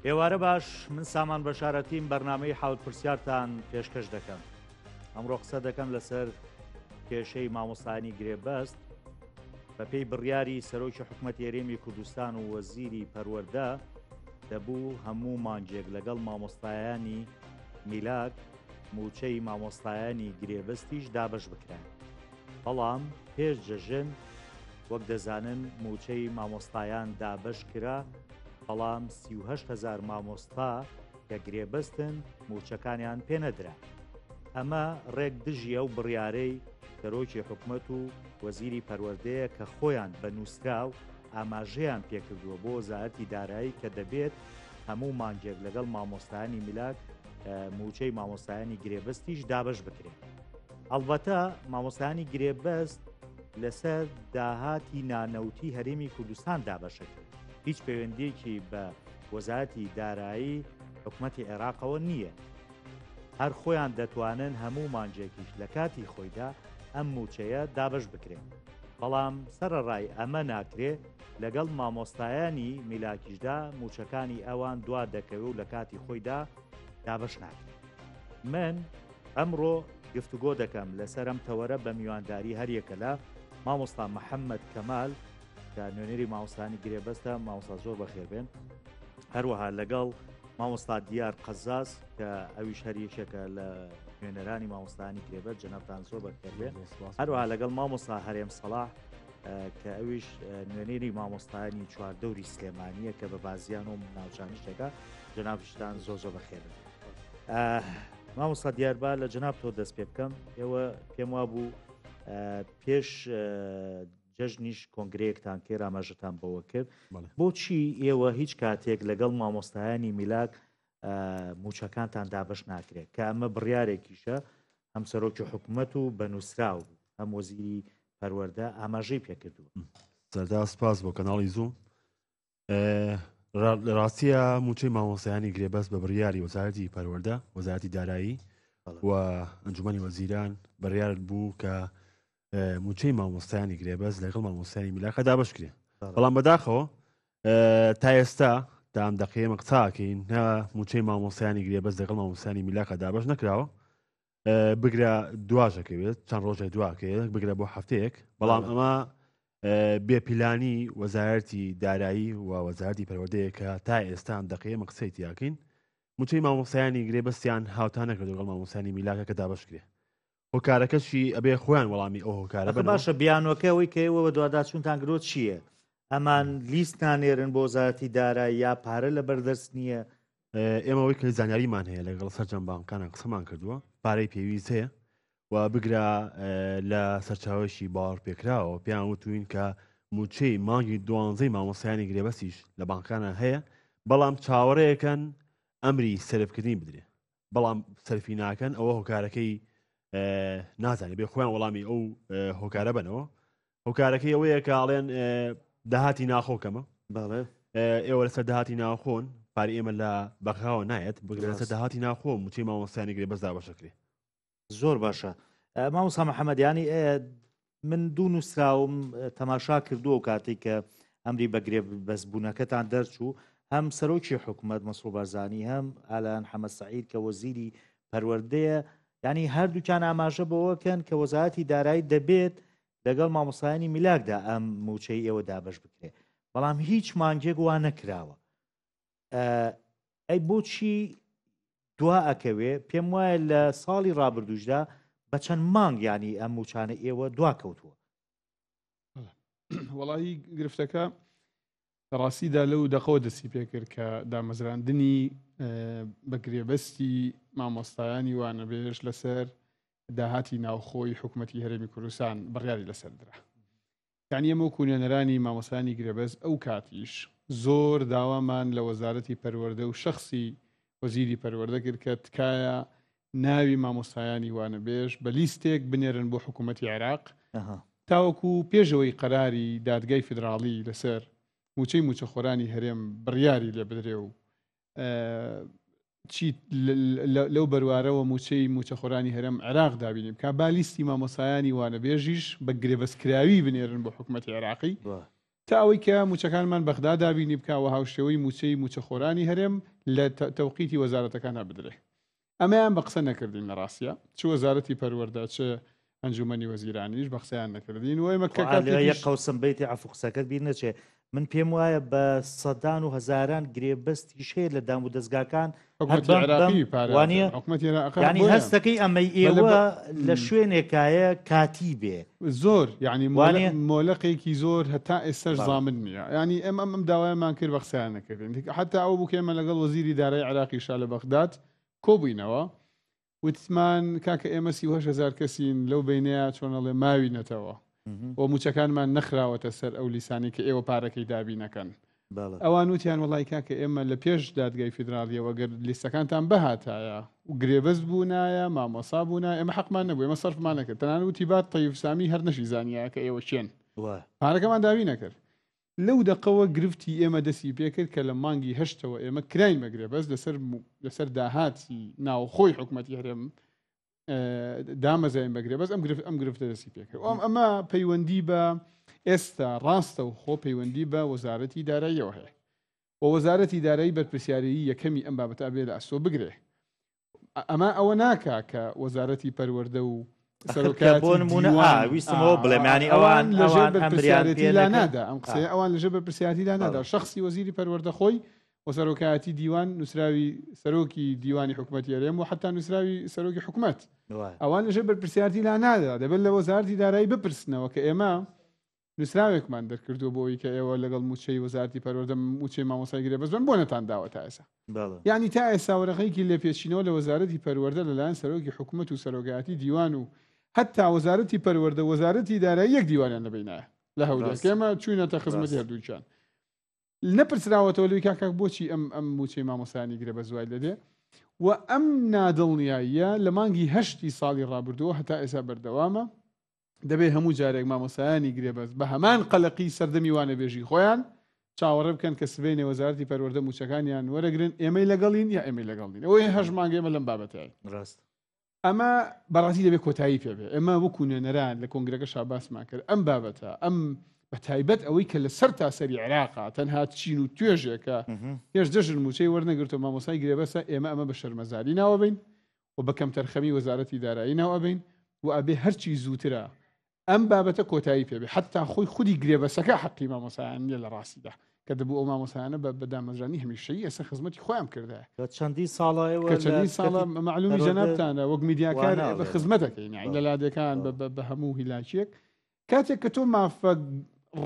ئێوارە باش من سامان بەشارەتیم بەرنامەی حوت پرسیارتان پێشکەش دەکەم ئەمڕۆ قسە دەکەم لەسەر کێشەی مامۆستایانی گرێبەست بەپێی بڕیاری سەرۆکی حکومەتی هەرێمی کوردستان و وەزیری پەروەردە دەبوو هەموو مانگێک لەگەڵ مامۆستایانی میلاک مووچەی مامۆستایانی گرێبەستیش دابەش بکرایە. بەڵام پێش جەژن وەک دەزانن مووچەی مامۆستایان دابەش کرا، بەڵام 38 هەزار مامۆستا کە گرێبەستن مووچەکانیان پێنەدرا. ئەمە ڕێک دژی ئەو بڕیارەی سەرۆکی حکومەت و وەزیری پەروەردەیە کە خۆیان بە نووسراو ئاماژەیان پێکردووە بۆ وەزارەتی دارایی کە دەبێت هەموو مانگێک لەگەڵ مامۆستایانی میلاک مووچەی مامۆستایانی گرێبەستیش دابەش بکرێت. ئەڵبەتە مامۆستایانی گرێبەست لەسەر داهاتی نانەوتی هەرێمی کوردستان دابەشەکرێت هیچ پەیوەندیەکی بە وەزارەتی دارایی حکومەتی عێراقەوە نییە. هەر خۆیان دەتوانن هەموو مانگێکیش لە کاتی خۆیدا ئەم مووچەیە دابەش بکرێت. بەڵام سەرەڕای ئەمە ناکرێ لەگەڵ مامۆستایانی میلاکیشدا مووچەکانی ئەوان دوا دەکەوێ و لە کاتی خۆیدا دابەش ناکرێت. من ئەمڕۆ گفتوگۆ دەکەم لەسەر ئەم تەوەرە بە میوانداری هەریەکە لە مامۆستا محەممەد کەمال کە نوێنەری مامۆستایانی گرێبەستە، مامۆستا زۆر بەخێربێن. هەروەها لەگەڵ مامۆستا دیار قەزاز کە ئەویش هەر یەکێکە لە نوێنەرانی مامۆستایانی گرێبەست، جەنابتان زۆر بەخێربێن. هەروەها لەگەڵ مامۆستا هەرێم سەڵاح کە ئەویش نوێنەری مامۆستایانی چواردەوری سلێمانیە کە بە بازیان و ناوچانیش دەکا، جەنابشتان زۆر زۆر بەخێربێن. مامۆستا دیار با لە جەناب تۆ دەست پێ بکەم. ئێوە پێم وابوو پێش جەژنیش کۆنگرەیەکتان کرد، ئاماژەتان بەوە کرد. بۆچی ئێوە هیچ کاتێک لەگەڵ مامۆستایانی میلاک موچەکانتان دابەش ناکرێت کە ئەمە بڕیارێکیشە هەم سەرۆکی حکوومەت و بەنووسراو هەم وەزیری پەروەردە ئاماژەی پێکردووە. سەردا سپاس بۆ کەناڵی زووم. لە ڕاستیە موچەی مامۆستایانی گرێبەست بە بڕیاری وەزارەتی پەروەردە، وەزارەتی دارایی و ئەنجومەنی وەزیران بڕیار بوو کە موچەی مامۆستایانی گرێبەست لەگەڵ مامۆستایانی میلاکە دابەش کرێ. بەڵام بەداخەوە تا ئێستا تام دەقەیەمە قساکەین نا موچەی مامۆستایانی گرێبەست لەگەڵ مامۆستایانی میلاکە دابەش نەکراوە، بگرە دواژەکەوێت چەند ڕۆژێک دواکەوێت بگرە بۆ هەفتەیەک. بەڵام ئەمە بێپلانی وەزارەتی دارایی و وەزارەتی پەروەردەیە کە تا ئێستا دەقەیە قسەی تیاکەین موچەی مامۆستایانی گرێبەستیان هاوتا نەکردو لەگەڵ مامۆستایانی میلاکە کە دابەش کرێ. هۆکارەکەشی ئەبێ خۆیان وەڵامی ئەو هۆکارە بەنەوە. باشە بیانۆکە ئەوەی کە ئێوە بەدواداچوونتان کردووە چییە؟ ئەمان لیست نانێرن بۆ وەزارەتی دارایی یا پارە لەبەردەست نییە؟ ئێمە ئەوەی کە زانیاریمان هەیە لەگەڵ سەرجەم بانکانە قسەمان کردووە پارەی پێویست هەیە و بگرە لە سەرچاوەیەکی باوەڕپێکراوە پێیان وتوین کە موچەی مانگی دوانزەی مامۆستایانی گرێبەستیش لە بانکانە هەیە، بەڵام چاوەڕێیەکەن ئەمری سەرفکردنی بدرێ، بەڵام سەرفی ناکەن. ئەوە هۆکارەکەی نازانێت بێ خۆیان وەڵامی ئەو هۆکارە بنەوە. هۆکارەکەی ئەوەیە کە ئاڵێن داهاتی ناخۆ کەمە. ئێوە لەسەر داهاتی ناوخۆن، پاری ئێمە لە بەغاوە نایەت، بگرە لەسەر داهاتی ناوخۆ موچەی مامۆستایانی گرێبەست دابەشەکرێ. زۆر باشە مامۆستا محەممەد، ینی من دوو نووسراوم تەماشا کردووە و کاتێک کە ئەمری بە گرێبەستبوونەکەتان دەرچوو، هەم سەرۆکی حکوومەت مەسرور بارزانی هەم ئالان حەمە سەعید کە وەزیری پەروەردەیە، ینی هەردووکیان ئاماژە بەوەکەن کە وەزارەتی دارایی دەبێت لەگەڵ مامۆستایانی میلاکدا ئەم موچەی ئێوە دابەش بکرێت، بەڵام هیچ مانگێک وا نەکراوە. ئەی بۆچی دوا ئەکەوێ؟ پێم وایە لە ساڵی ڕابردووشدا بە چەند مانگ ینی ئەم موچانە ئێوە دوا کەوتووە. وەڵی گرفتەکە لە ڕاستیدا لەو دەقەوە دەستی پێکرد کە دامەزراندنی بە گرێبەستی مامۆستایانی وانەبێژ لەسەر داهاتی ناوخۆی حکوومەتتی هەرێمی کوردستان بڕیاری لەسەر درا. یانی ئێمە وەکو نوێنەرانی مامۆستایانی گرێبەست ئەو کاتیش زۆر داوامان لە وەزارەتی پەروەردە و شەخسی وەزیری پەروەردە کرد کە تکایە ناوی مامۆستایانی وانەبێژ بە لیستێک بنێرن بۆ حکوومەتی عێراق تاوەکو پێشەوەی قەراری دادگای فیدراڵی لەسەر موچەی موچەخۆرانی هەرێم بڕیاری لێ بدرێ و چی لەو بەروارەوە موچەی موچەخۆرانی هەرێم عێراق دابینی بکا با لیستی مامۆسایانی وانەبێژیش بە گرێبەستکراوی بنێرن بۆ حکوومەتی عێراقی. تا ئەوەی کە مووچەکانمان بەغدا دابینی بکا و هاوشێوەی مووچەی مووچەخۆرانی هەرێم لە تەوقیتی وەزارەتەکانا بدرێ. ئەمەیان بە قسە نەکردین لە ڕاستیا، چ وەزارەتی پەروەردە چ ئەنجوومەنی وەزیرانیش بە قسەیان نەکردین و ئێمە کە خوا لە یەک کاتێکیش قەوسم بەیتی عەفو قسەکەت بیر نەچێ من پێم وایە بە سەدان و هەزاران گرێبەستیش هەیە لە دام و دەزگاکان هەر حکومەتی بەم بەم عێراقی پارە وانییە؟ حکومەتی عێراق یانی بۆیە هەستەکەی ئەمەی بەلە ئێوە بە لە شوێنێکایە کاتی بێ زۆر یعنی وانییە؟ مۆلەقێکی زۆر هەتا ئێستاش بەڵێ. زامن نییە یعنی ئێمە ئەم ئەم داوایەمان کرد بە قسەیان نەکردین حتا ئەوە بوو کە ئێمە لەگەڵ وەزیری دارایی عێراقیشا لە بەغداد کۆبووینەوە وتمان کاکە ئێمە 38 هەزار کەسین لەو بینەیە چۆن ئەڵێ ماوینەتەوە و موچەکانمان نەخراوەتە سەر ئەو لیسانەی کە ئێوە پارەکەی دابینەکەن. ئەوان وتیان وەڵای کاکە ئێمە لە پێش دادگای فیدراڵیەوە گەر لیستەکانتان بهاتایە و گرێبەست بوونایە مامۆسا بوونایە ئێمە حەقمان نەبوو ئێمە سەرفمان نەکرد تەنانەت وتی با تەیف سامی هەر نەشی زانیایە کە ئێوە کێن پارەکەمان داوی نەکرد. لەو دەقەوە گرفتی ئێمە دەستی پێکرد کە لە مانگی هەشتەوە ئێمە کراین بە گرێبەست لەسەر لەسەر داهاتی ناوخۆی حکومەتی هەرێم دامەزراین بە گرێبەست ئەم گرفت ئەم گرفتە دەستی پێکرد ئەم ئەمە پەیوەندی بە ئێستا ڕاستە و خۆ پەیوەندی بە وەزارەتی داراییەوە هەیە و وەزارەتی دارایی بەرپرسیاریی یەکەمی ئەم بابەتە ئەبێ لە ئەستۆ بگرێ ئەمە ئەوە ناکا کە وەزارەتی پەروەردە و سەرۆکایەتی بۆ نمونە ویستمەوە بڵێم ینی ئەوان لەژێر بەرپرسیارێتی لا نادا ئەم قسەیە ئەوان لەژێر بەرپرسیارێتی لا نادا شخصی وەزیری پەروەردە خۆی و سەرۆکایەتی دیوان نووسراوی سەرۆکی دیوانی حکوومەتی هەرێم و حتا نووسراوی سەرۆکی حکوومەت ئەوان لەژێر بەرپرسیارتی لا نادا دەبێت لە وەزارتی دارایی بپرسنەوە کە ئێمە نووسراوێکمان دەرکردووە بۆ ئەوی کە ئێوە لەگەڵ مووچەی وەزارەتی پەروەردە مووچەی مامۆستای گرێبەست بن بۆ نەتان داوە تا ئێستا یانی تا ئێستا وەرەقەیەکی لێپێچینەوە لە وەزارەتی پەروەردە لەلایەن سەرۆکی حکوومەت و سەرۆکایەتی دیوان و هەتا وەزارەتی پەروەردە وەزارەتی دارایی یەک دیوانیان لە بینایە لە هەولێر کە ئێمە چووینەتە خزمەتی هەردووکیان نەپرسراوەتەوە لەوی کاک کاک بۆچی ئەم ئەم مووچەی مامۆستایانی گرێبەست وای لێدێ و ئەم نادڵنیاییە لە مانگی هەشتی ساڵی ڕابردووە هەتا ئێستا بەردەوامە دەبێت هەموو جارێک مامۆستایانی گرێبەست بە هەمان قەلەقی سەردەمی وانەبێژی خۆیان چاوەڕێ بکەن کە سبەینێ وەزارەتی پەروەردە مووچەکانیان وەرەگرن، ئێمەی لەگەڵین یا ئێمەی لەگەڵ نین؟ ئەوەی هەشت مانگ ئێمە لەم بابەتەین. ڕاست. ئەمە بەڕاستی دەبێت کۆتایی پێ بێ. ئێمە وەکو نوێنەران لە کۆنگرەکەشا باسمان کرد ئەم بابەتە، ئەم بە تایبەت ئەوەی کە لە سەرتاسەری عێراقا تەنها چین و توێژێکە پێش جەژن مووچەی وەرنەگرتووە مامۆستای گرێبەستە، ئێمە ئەمە بە شەرمەزاری ناوەبەین و بە کەمتەرخەمی وەزارەتی دارایی ناو ئەبەین و ئەبێ هەرچی زووترە ئەم بابەتە کۆتایی پێ بێ حەتا خۆی خودی گرێبەسەکە حەقی مامۆسایان نیە لە ڕاستیدا کە دەبوو ئەو مامۆسایانە بە بە دامەزرانی هەمیشەیی ئێستا خزمەتی خۆیان بکردایە کە چەندین ساڵە ئێوە کە لە چەندین ساڵە کەرتی مەعلومی پەروەردە جەنابتانە وەک میدیاکار وانە بە ئەڵێنەوە. خزمەتەکەین یانی لە بەڵێ لادێکان بە بەڵێ. بە بە هەموو هیلاکیەک کاتێک کە تۆ مافە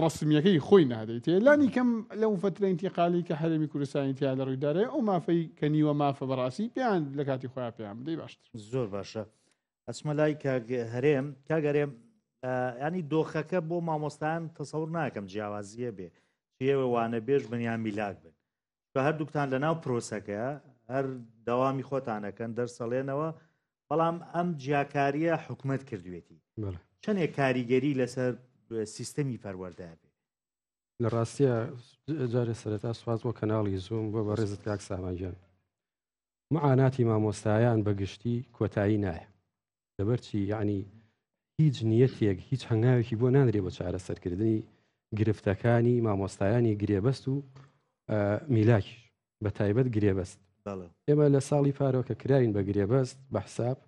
ڕەسمیەکەی خۆی نادەیتێ لانی کەم لەو فترە ئینتیقالی کە هەرێمی کوردستانی تیا لە ڕوویدارەیە ئەو مافەی کە نیوە مافە بەڕاستی پێیان لە کاتی خۆیان پێیان بدەی باشتر. زۆر باشە ئەچمە لای کاک هەرێم کاک هەرێم ینی دۆخەکە بۆ مامۆستایان تەسەور ناکەم جیاوازیە بێ چیەوە وانە بێژ بن یان میلاک بن بە هەردووکتان لە ناو پرۆسەکە هەر دەوامی خۆتانەکەن دەرسەڵێنەوە بەڵام ئەم جیاکاریە حکومت کردوێتی چەندێک کاریگەری لەسەر سیستەمی پەروەردە بێ لە ڕاستە جارێ سەرەتا سواز بۆ کەناڵی زووم بۆ بەڕێزت کاک سامانگیان معاناتی مامۆستایان بە گشتی کۆتایی نایە لەبەرچی یعنی هیچ نیەتێک هیچ هەنگاوێکی بۆ نانرێ بۆ چارەسەرکردنی گرفتەکانی مامۆستایانی گرێبەست و میلاکیش بە تایبەت گرێبەست ئێمە لە ساڵی پارەوە کە کراوین بە گرێبەست بە حساب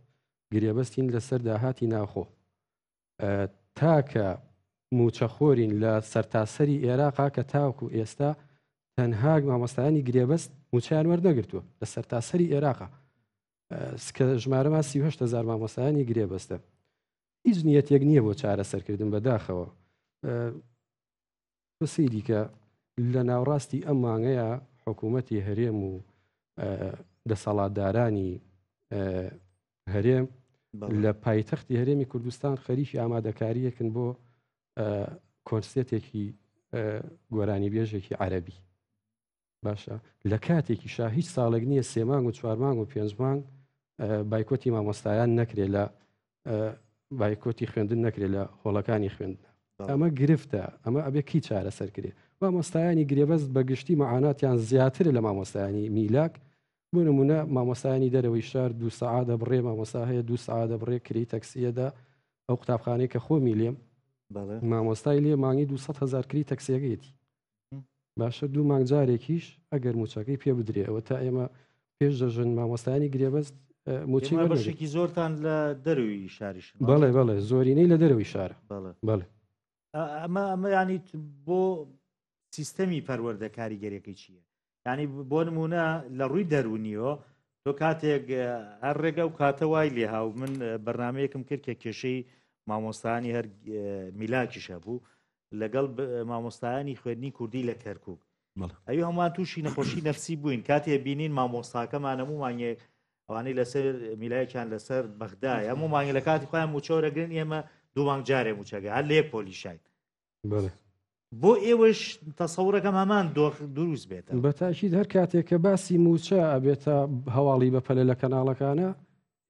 گرێبەستین لەسەر داهاتی ناوخۆ تاکە موچەخۆرین لە سەرتاسەری ئێراقا کە تاوکو ئێستا تەنها مامۆستایانی گرێبەست موچیان وەرنەگرتووە لە سەرتاسەری ئێراقا کە ژمارەمان 38 هزار مامۆستایانی گرێبەستە هیچ نیەتێک نییە بۆ چارەسەرکردن بەداخەوە تۆ سەیری کە لە ناوڕاستی ئەم مانگەیە حکوومەتی هەرێم و دەسەڵاتدارانی هەرێم لە پایتەختی هەرێمی کوردستان خەریکی ئامادەکاریەکن بۆ کۆنسێتێکی گۆرانی بێژێکی عەربی باشە لە کاتێکیشا هیچ ساڵێک نییە سێ مانگ و چوار مانگ و پێنج مانگ بایکۆتی مامۆستایان نەکرێت لە بایکۆتی خوێندن نەکرێت لە هۆڵەکانی خوێندن ئەمە گرفتە ئەمە ئەبێ کی چارەسەر کرێ مامۆستایانی گرێبەست بە گشتی مەعاناتیان زیاترە لە مامۆستایانی میلاک بۆ نمونە مامۆستایانی دەرەوەی شار دو سەعا دەبڕێ مامۆستا هەیە دو سەعا دەبڕێ کری تەکسیەدا ئەو قوتابخانەی کە خۆمی لێم. مامۆستای لێ مانگی 200 هزار کری تەکسیەکەیەتی باشە دوو مانگ جارێکیش ئەگەر موچەکەی پێ بدرێ ئەوە تا ئێمە پێش جەژن مامۆستایانی گرێبەست موچەی بەشێکی زۆرتان لە دەروی شاریش بەڵێ بەڵێ زۆرینەی لە دەرەوەی شارە بەڵێ ئەمە ئەمە ینی بۆ سیستەمی پەروەردە کاریگەریەکەی چییە؟ ینی بۆ نمونە لە ڕووی دەرونیەوە تۆ کاتێک هەر ڕێگە و کاتە وای لێ هاو من بەرنمەیەکم کرد کە کێشەی مامۆستانی هەر میلاکیش هەبوو لەگەڵ مامۆستایانی خوێندنی کوردی لە کەرکک ئەوی هەمووان تووشی نەخۆشی نەفسی بووین کاتێ بینین مامۆستاکەمان هەموو مانگێک ئەوانەی لەسەر میلایەکیان لەسەر بەغدای هەموو مانگە لە کاتی خۆیان موچەوەرەگرن ئێمە دوو مانگ جارێ موچەگە هەر لێ پۆلیشین بۆ ئێوەش تەسەورەکەم هەمان دۆخ دروست بێت بە تاکید هەر کاتێک کە باسی موچە ئەبێتە هەواڵی بەپەلە لە کەناڵەکانە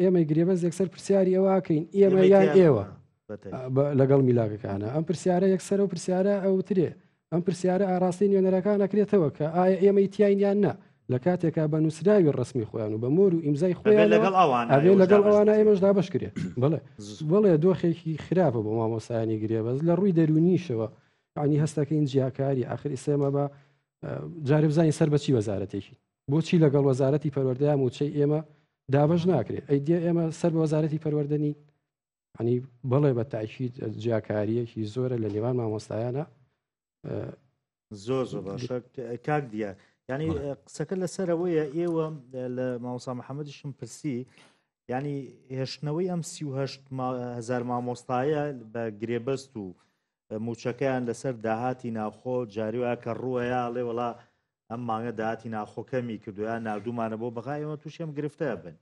ئێمەی گرێبەست یەکسەر پرسیاری ئەوەکەین ئێمە یان ئێوە لەگەڵ میلاکەکانە ئەم پرسیارە یەکسەر و پرسیارە ئەوترێ ئەم پرسیارە ئاراستەی نوێنەرەکان ئەکرێتەوە کە ئایا ئێمەی تیاین یان نا لە کاتێکا بە نووسراوی ڕسمی خۆیان و بە مۆر و ئیمزای خۆیان لەگەڵ ئەوان ئەبێ لەگەڵ ئەوانە ئێمەش دابش کرێت بڵێ بڵێ دۆخێکی خراپە بۆ مامۆسایانی گرێبەست لە ڕووی دەرونیشەوە ینی هەستەکەین جیاکاری ئاخر ئیسێمە بە جارێ بزانین سەر بەچی وەزارەتێکی بۆچی لەگەڵ وەزارەتی پەروەردەیا مووچەی ئێمە دابەش ناکرێت ئەی دێ ئێمە سەر بە وەزارەتی پەروەردە نین ینی بەڵێ بە تاکید جیاکاریەکی زۆرە لە نێوان مامۆستایانە زۆر زۆر باشە کاک دیار ینی قسەکە لەسەرەوەیە ئێوە لە مامۆسا محەممەدیشم پرسی ینی هێشتنەوەی ئەم 38 هزار مامۆستایە بە گرێبەست و موچەکەیان لەسەر داهاتی ناوخۆ جاری وایە کە ڕووەیە ئەڵێ وەڵا ئەم مانگە داهاتی ناوخۆ کەمی کردو یا ناردوومانە بۆ بەغا ئێمە تووشی ئەم گرفتە بن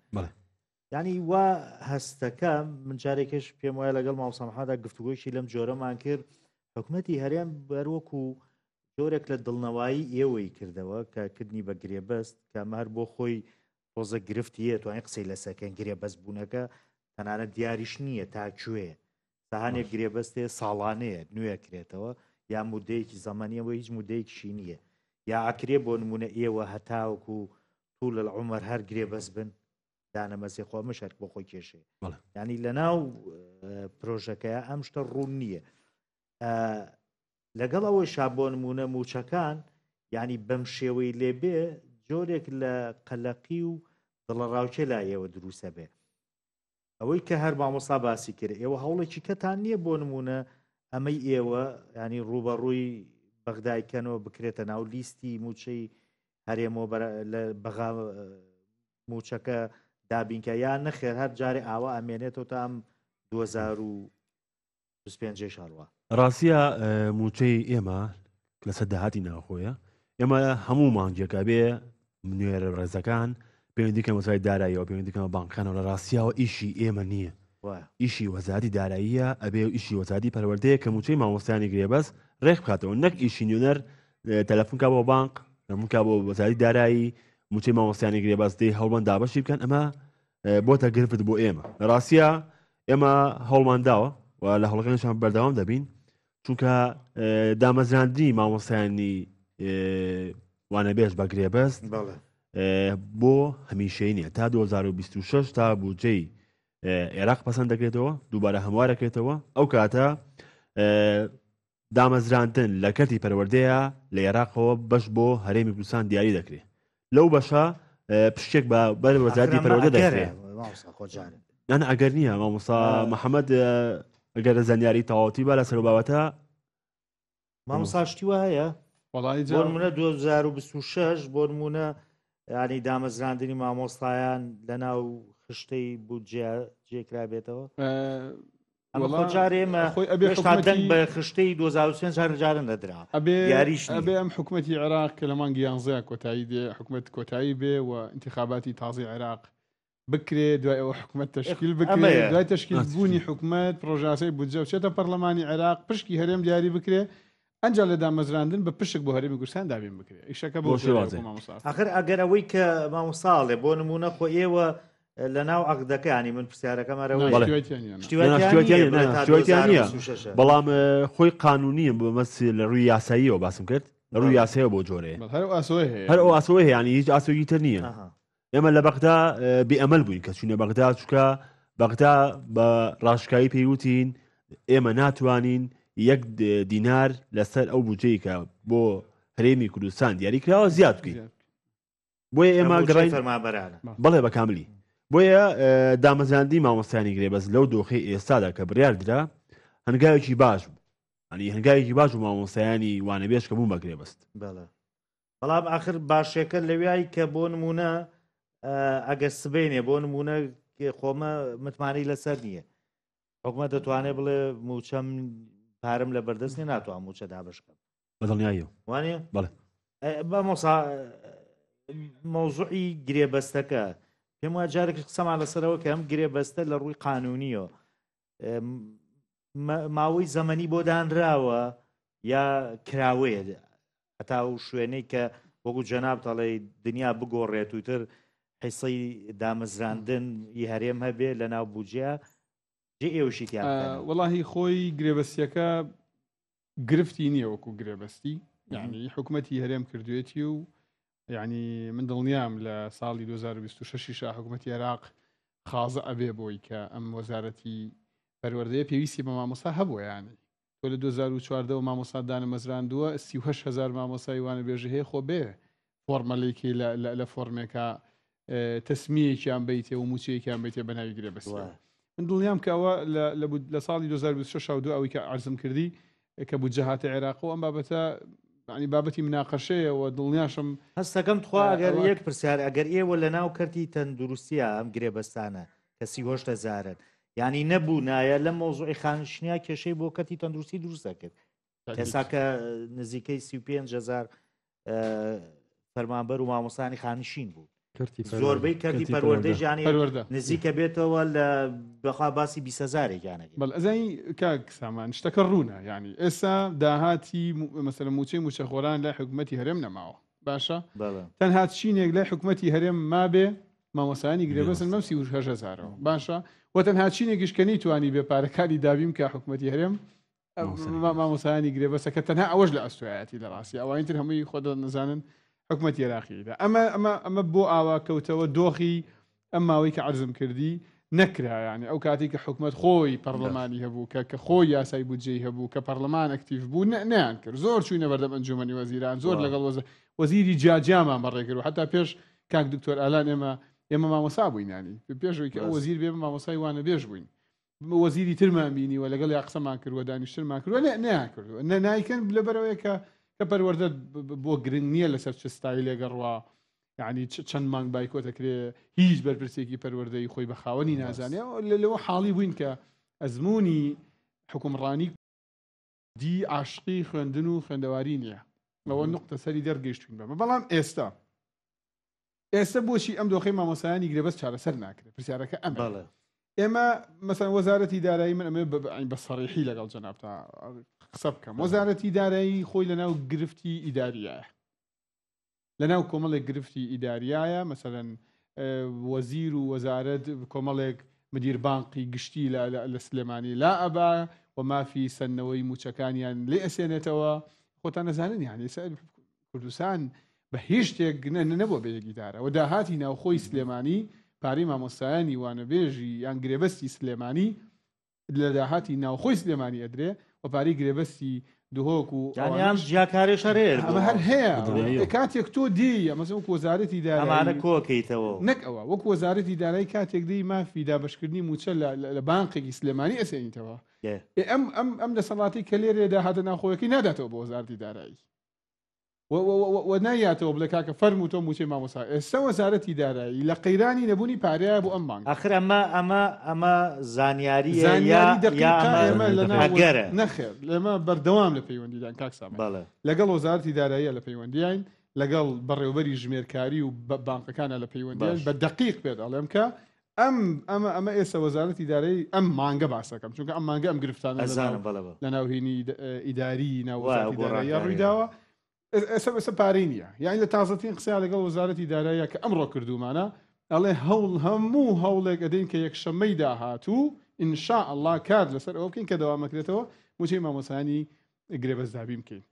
ینی وا هەستەکە من جارێکش پێم وایە لەگەڵ ماوسەمحادا گفتوگۆیشی لەم جۆرەمان کرد حکومەتی هەرێم بەروەکو جۆرێک لە دڵنەوایی ئێوەی کردەوە کە کردنی بە گرێبەست کە ئەمە هەر بۆ خۆی تۆزە گرفتیە توانین قسەی لەسەرکەن گرێبەست بوونەکە تەنانەت دیاریش نییە تا کوێ ساهانێک گرێبەستێ ساڵانەیە نوێ کرێتەوە یا مودەیەکی زەمەنیەوە هیچ مودەیەکیشی نییە یا ئەکرێ بۆ نمونە ئێوە هەتاوەکو طول العمر هەر گرێبەست بن دانەمەزێ خۆ ئەمەش هەر بۆ خۆی کێشەیە ینی لە ناو پرۆژەکەیە ئەم شتە ڕوون نییە لەگەڵ ئەوەی شا بۆ نمونە موچەکان ینی بەم شێوەی لێبێ جۆرێک لە قەلەقی و دڵەڕاوکێ لا ئێوە دروستە بێ ئەوەی کە هەر مامۆستا باسی کرد ئێوە هەوڵێکی کەتان نییە بۆ نمونە ئەمەی ئێوە ینی ڕوبەڕووی بەغدای کەنەوە بکرێتە ناو لیستی موچەی هەرێمەوە لە بەغا موچەکە دابینکە یا نەخێر هەر جارێ ئاوا ئەمێنێتەوە تا ئەم 2025 شاروا ڕاستە موچەی ئێمە لەسەر داهاتی ناوخۆیە ئێمە هەموو مانگێکە بێ نوێرە ڕێزەکان پەیوەندی کەم وەزارەتی داراییەوە پەیوەندی کەمە بانکەکانەوە لە ڕاستیاوە ئیشی ئێمە نییە ئیشی وەزارەتی داراییە ئەبێ و ئیشی وەزارەتی پەروەردەیە کە موچەی مامۆستایانی گرێبەست ڕێک بخاتەوە نەک ئیشی نوێنەر تەلەفۆن کا بۆ بانق تەلەفۆن کا بۆ وەزارەتی دارایی موچەی مامۆستایانی گرێبەست دەی هەوڵبەن دابەشی بکەن ئەمە بۆتە گرفت بۆ ئێمە لە ڕاستیا ئێمە هەوڵمان داوە و لە هەوڵەکانیشان بەردەوام دەبین چونکە دامەزراندنی مامۆستایانی وانەبێژ بە گرێبەست بۆ هەمیشەی نیە تا 2026 تا بودجەی عێراق پەسەند دەکرێتەوە دووبارە هەموارەکرێتەوە ئەو کاتە دامەزراندن لە کەرتی پەروەردەیە لە عێراقەوە بەش بۆ هەرێمی کوردستان دیاری دەکرێت لەو بەشە پشتێک بە بەر وەزارتی پەروەردە دەکرێت ئەگەر نییە مامۆستا محەممەد ئەگەر زانیاری تەواوەتی با لەسەر بابەتە مامۆستا شتی وا هەیە بۆ نمونە 2026 بۆ نمونە ینی دامەزراندنی مامۆستایان لەناو خشتەی بودجە جێکرابێتەوە جارێمە خۆی ئەبێ دەنگ بە خشتەی 2023 جار جارە نەدرا ئەبێ یاریش ئەبێ ئەم حکوومەتی عێراق کە لە مانگی یانزەیە کۆتایی دێ حکوومەت کۆتایی بێ و انتخاباتی تازی عێراق بکرێ دوای ئەوە حکومەت تەشکیل بکرێ دوای تەشکیل بوونی حکومەت پرۆژاسەی بودجە بچێتە پەرلەمانی عێراق پشکی هەرێم دیاری بکرێ ئەنجا لە دامەزراندن بە پشک بۆ هەرێمی کوردستان دابین بکرێ ئیشەکە بۆ شێوازێ ئەخر ئەگەر ئەوەی کە مامۆساڵێ بۆ نمونە خۆ ئێوە لە ناو عقدەکانی من پرسیارەکەم بەڵام خۆی قانونیە بۆ مەس لە ڕووی یاساییەوە باسم کرد لە ڕووی یاسایەوە بۆ جۆرەیە هەر ئەو ئاسۆی هەیە هیچ ئاسۆیی تر نییە ئێمە لە بەغدا بێ ئەمەل بووین کە چوینە بەغدا چکە بەغدا بە ڕاشکایی پێیوتین ئێمە ناتوانین یەک دینار لەسەر ئەو بودجەی کە بۆ هەرێمی کوردستان دیاری کراوە زیاد بکەین. بۆیە ئێمە گەڕای فەرمانبەرانە. بەڵێ بە کاملی. بۆیە دامەزراندنی مامۆستایانی گرێبەست لەو دۆخەی ئێستادا کە بڕیار درا هەنگاوێکی باش بوو. یانی هەنگاوێکی باش بوو مامۆستایانی وانەبێژ کە بوون بە گرێبەست. بەڵێ. بەڵام ئاخر باشەکە لەویای کە بۆ نمونە ئەگەر سبینێ بۆ نمونە خۆمە متمانەی لەسەر نییە حکومە دەتوانێت بڵێ موچەم پارم لە بەردەست نیە ناتوان موچە دابشکەم بەدڵنیاییەوە وانە بەڵێ مامۆسا مەوزوعی گرێبەستەکە پێم وا جارێک قسەمان لەسەرەوە کە ئەم گرێبەستە لە ڕووی قانونیەوە ماوەی زەمەنی بۆ دانراوە یا کراوەیە هەتا و شوێنەی کە وەکو جەناب تەڵێ دنیا بگۆڕێت و تر حیسەی دامەزراندن ی هەرێم هەبێ لە ناو بودجە جێ ئێوەشی تیا وەڵاهی خۆی گرێبەستیەکە گرفتی نییە وەکو گرێبەستی یعنی حکوومەتی هەرێم کردوێتی و یعنی من دڵنیام لە ساڵی 2026 شا حکوومەتی عێراق خازە ئەبێ بۆی کە ئەم وەزارەتی پەروەردەیە پێویستی بە مامۆستا هەبووە یانی تۆ لە 2014 مامۆستا دانەمەزراندووە 38 هزار مامۆستای وانەبێژی هەیە خۆ بێ فۆرمەلێکی لە فۆرمێکە تەسمیەکیان بیتێ و موچەیەکیان بیتێ بە ناوی گرێبەستەوە من دڵنیام کە ئەوە لە ساڵی 2026 و دو ئەوەی کە عەرزم کردی کە بودجە هاتە عێراق و ئەم بابەتە ینی بابەتی مناقەشەیە و دڵنیاشم هەستەکەم تخوا ئەگەر یەک پرسیار ئەگەر ئێوە لە ناو کەرتی تەندروستیە ئەم گرێبەستانە کە 38 هەزارن یانی نەبوو نایە لەم مەوزوعی خانشنیا کێشەی بۆ کەرتی تەندروستی دروست دەکرد ئێستا کە نزیکەی 35 هزار فەرمانبەر و مامۆستانی خانشین بوو زۆربەی کەرتی پەروەردەی ژیانی نزیکە بێتەوە لە بەخوا باسی بیسەزارێکیانە بەڵ ئەزانی کاک سامان شتەکە ڕوونە ینی ئێستا داهاتی مەسەلە موچەی موچەخۆران لای حکوومەتی هەرێم نەماوە باشە تەنها چینێک لای حکوومەتی هەرێم مابێ مامۆسایانی گرێبەستن بەم 38 هزارەوە باشە و تەنها چینێکیش کە نەیتوانی بێ پارەکانی دابین کە حکوومەتی هەرێم مامۆسایانی گرێبەستە کە تەنها ئەوەش لە ئەستۆیەتی لە ڕاستی ئەوانی تر هەمووی خۆ دەنەزانن حکومەتی عێراقیدا ئەمە ئەمە ئەمە بۆ ئاوا کەوتەوە دۆخی ئەم ماوەی کە عەرزم کردی نەکرا یعنی ئەو کاتی کە حکومەت خۆی پەرلەمانی هەبوو کە کە خۆی یاسای بودجەی هەبوو کە پەرلەمان ئەکتیڤ بوو نەیان کرد زۆر چوینە بەردەم ئەنجومەنی وەزیران زۆر لەگەڵ وەزیری جیاجیامان بەڕێکرد و حتا پێش کاک دکتۆر ئالان ئێمە ئێمە مامۆسا بووین ینی پێشەوەی کە ئەو وەزیر بێ مامۆسای وانە بێژ بووین وەزیری ترمان بینیوە لەگەڵ یا قسەمان کردووە دانیشتنمان کردووە نە نەیان کردووە نە نایکەن لەبەرەوەی کە کە پەروەردە بۆ گرنگ نییە لەسەر چ ستایلێک گەڕوا یعنی چەند مانگ بایکۆت دەکرێ هیچ بەرپرسێکی پەروەردەی خۆی بە خاوەنی نازانێ لەوە حاڵی بووین کە ئەزمموی حکومڕانی دی عاشقی خوێندن و خوێندەواری نییە ئەوە نقطە سەری دەرگەیشتوین بەمە بەڵام ئێستا ئێستا بۆچی ئەم دۆخەی مامۆستایانی گرێبەست چارەسەر ناکرێت؟ پرسیارەکە ئەمە. بەڵێ. ئێمە مەسەن وەزارەتی دارایی من ئەمێ بە سەڕیحی لەگەڵ جەنابتا قسە بکەم وەزارەتی دارایی خۆی لەناو گرفتی ئیداریایە لەناو کۆمەڵێک گرفتی ئیداریایە مەسەلەن وەزیر و وەزارەت کۆمەڵێک مدیر بانقی گشتی لە سلێمانی لا ئەبا و مافی سەندنەوەی موچەکانیان لێ ئەسێنێتەوە خۆتان نەزانن یعنی کوردستان بە هیچ شتێک نەبووە بە یەک ئیدارە و داهاتی ناوخۆی سلێمانی پارەی مامۆستایانی وانەبێژی یان گرێبەستی سلێمانی لە داهاتی ناوخۆی سلێمانی ئەدرێ و پارەی گرێبەستی دهۆک و ئەوانیش جیاکارێش هەر هەیە ئەمە هەر هەیە کاتێک تۆ دێی ئەمە وەک وەزارەتی دارایی ئەمانە کۆکەیتەوە نەک ئەوە وەک وەزارەتی دارایی کاتێک دێی مافی دابەشکردنی مووچە لە بانقێکی سلێمانی ئەسێنیتەوە ئەم ئەم ئەم دەسەڵاتی کە لێرێ داهاتە ناوخۆیەکەی ناداتەوە بۆ وەزارەتی دارایی و نایاتەوە بڵێ کاکە فەرموو تۆ مووچەی مامۆستا ئێستا وەزارەتی دارایی لە قەیرانی نەبوونی پارەیە بۆ ئەم مانگ ئاخر ئەمە ئەمە ئەمە زانیاریە یا زانیاری یا دقیقە ئەمە ئێمە لە ناو ئەگەرە نەخێر ئێمە بەردەوام لە پەیوەندیدان کاک سامان بەڵێ لەگەڵ وەزارەتی داراییە لە پەیوەندیین لەگەڵ بەڕێوبەری ژمێرکاری و بە بانقەکانە لە پەیوەندیان باش بە دقیق پێت ئەڵێم کە ئەم ئەمە ئەمە ئێستا وەزارەتی دارایی ئەم مانگە باسەکەم چونکە ئەم مانگە ئەم گرفتانە لەناو ئەزانم بەڵێ بەڵێ لەناو هینی ئیداری ناو وایە وەزارەتی داراییە گۆڕانکاریە ڕوویداوە ئێستا ئێستا پارەی نییە یانی لە تازەترین قسەیان لەگەڵ وەزارەتی داراییە کە ئەمڕۆ کردوومانە ئەڵێ هەوڵ هەموو هەوڵێک ئەدەین کە یەکشەممەی داهاتوو ان شاء اللە کار لەسەر ئەوە بکەین کە دەوام ئەکرێتەوە مووچەی مامۆستایانی گرێبەست دابین بکەین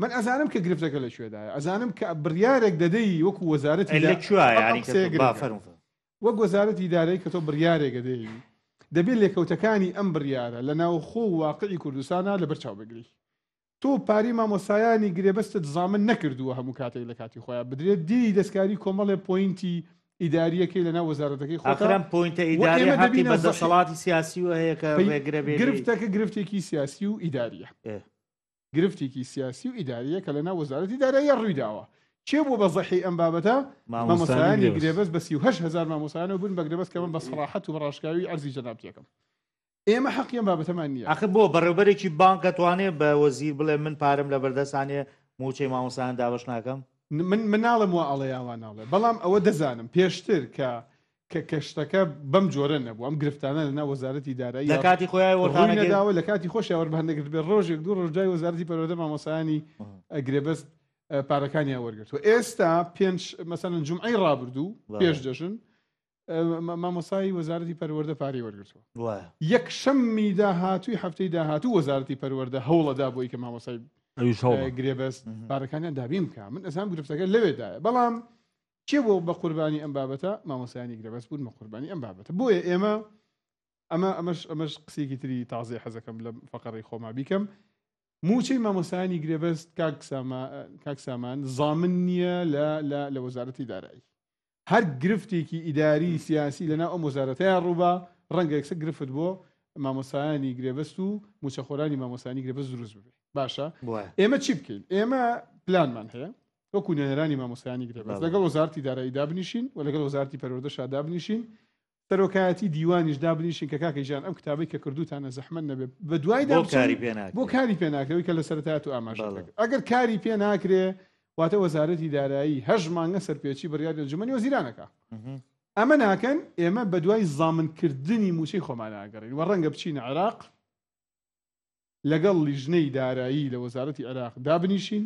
من ئەزانم کە گرفتەکە لە کوێدایە ئەزانم کە بڕیارێک دەدەی وەکو وەزارەتی لە کوێ ئەم یانی کە قسەیە با گرنگە فەرموو وەک وەزارەتی دارایی کە تۆ بڕیارێک ئەدەی. دەبێت لێکەوتەکانی ئەم بڕیارە لە ناوخۆ و واقعی کوردستانا لەبەر چاو بگری. تۆ پارەی مامۆستایانی گرێبەستت زامن نەکردووە هەموو کاتێک لە کاتی خۆیا بدرێت، دێی دەستکاری کۆمەڵێ پۆینتی ئیداریەکەی لەناو وەزارەتەکەی خۆتا ئاخر ئەم پۆینتە و ئیداریە ئێمە حەقی دەبینە بە زەحی دەسەڵاتی سیاسیوە هەیە کە پەی ڕێگرە بێ لێی. گرفتەکە گرفتێکی سیاسی و ئیداریە. ئێ. گرفتێکی سیاسی و ئیداریە کە لەناو وەزارەتی داراییە ڕوویداوە. کێ بووە بە زەحی ئەم بابەتە؟ مامۆستایانی مامۆستایانی گرێبەست. گرێبەست بە 38 هەزار مامۆستایانەوە بوون بە گرێبەست کە من بە سەڕاحەت و بە ڕاشکاوی عەرزی جەنابتی ئەکەم. ئێمە حەقی ئەم بابەتەمان نییە. ئاخر بۆ بەڕێوبەرێکی بانک ئەتوانێ بە وەزیر بڵێ من پارەم لەبەردەستانیە مووچەی مامۆستایان دابەش ناکەم؟ من من ناڵێم وا ئەڵێ یا وا ناڵێ بەڵام ئەوە دەزانم پێشتر کە کە کە شتەکە بەم جۆرە نەبوو ئەم گرفتانە لەناو وەزارەتی دارایی لە کاتی خۆیان ڕووی وەرتانەگرت؟ نەداوە لە کاتی خۆشیان وەربهەنەگرت بێ ڕۆژێک دوو ڕۆژ دوای وەزارەتی پەروەردە مامۆستایانی گرێبەست پارەکانیان وەرگرتووە ئێستا پێنج مەسەلەن جومعەی ڕابردوو پێش جەژن مامۆستای وەزارەتی پەروەردە پارەی وەرگرتووە. یەک شەممی داهاتووی هەفتەی داهاتوو وەزارەتی پەروەردە هەوڵەدا بۆی کە مامۆستای گرێبەست پارەکانیان دابین بکە من ئەزانم گرفتەکە لەوێدایە بەڵام کێ بۆ بە قوربانی ئەم بابەتە مامۆستایانی گرێبەست بوون بە قوربانی ئەم بابەتە بۆیە ئێمە ئەمە ئەمەش ئەمەش قسێکی تری تازەی حەزەکەم لە فەقەڕی خۆما بیکەم موچەی مامۆستایانی گرێبەست کاک سامان زامن نییە لە لە وەزارەتی دارایی هەر گرفتێکی ئیداری سیاسی لەناو ئەم وەزارەتەیا ڕووبا، ڕەنگە یەکسەر گرفت بۆ مامۆستایانی گرێبەست و مووچەخۆرانی مامۆستایانی گرێبەست دروست ببێ. باشە ئێمە چی بکەین؟ ئێمە پلانمان هەیە وەکو نوێنەرانی مامۆستایانی گرێبەست لەگەڵ وەزارەتی دارایی دابنیشین و لەگەڵ وەزارەتی پەروەردەشا دابنیشین، سەرۆکایەتی دیوانیش دابنیشین کە کاکە گیان ئەم کتابەی کە کردووتانە زەحمەت نەبێ بەدوایدا بۆ بچن کاری پێ بۆ ناکرێ؟ کاری پێ ناکرێ ئەوەی کە لە سەرەتایە تۆ ئاماژەت بەڵێ. پێ کرد ئەگەر کاری پێ ناکرێ واتە وەزارەتی دارایی هەشت مانگە سەرپێچی بڕیاری ئەنجومەنی وەزیران ئەکا. ئەمە ناکەن، ئێمە بەدوای زامنکردنی مووچەی خۆمان ئاگەڕێین و ڕەنگە بچینە عێراق لەگەڵ لیژنەی دارایی لە وەزارەتی عێراق دابنیشین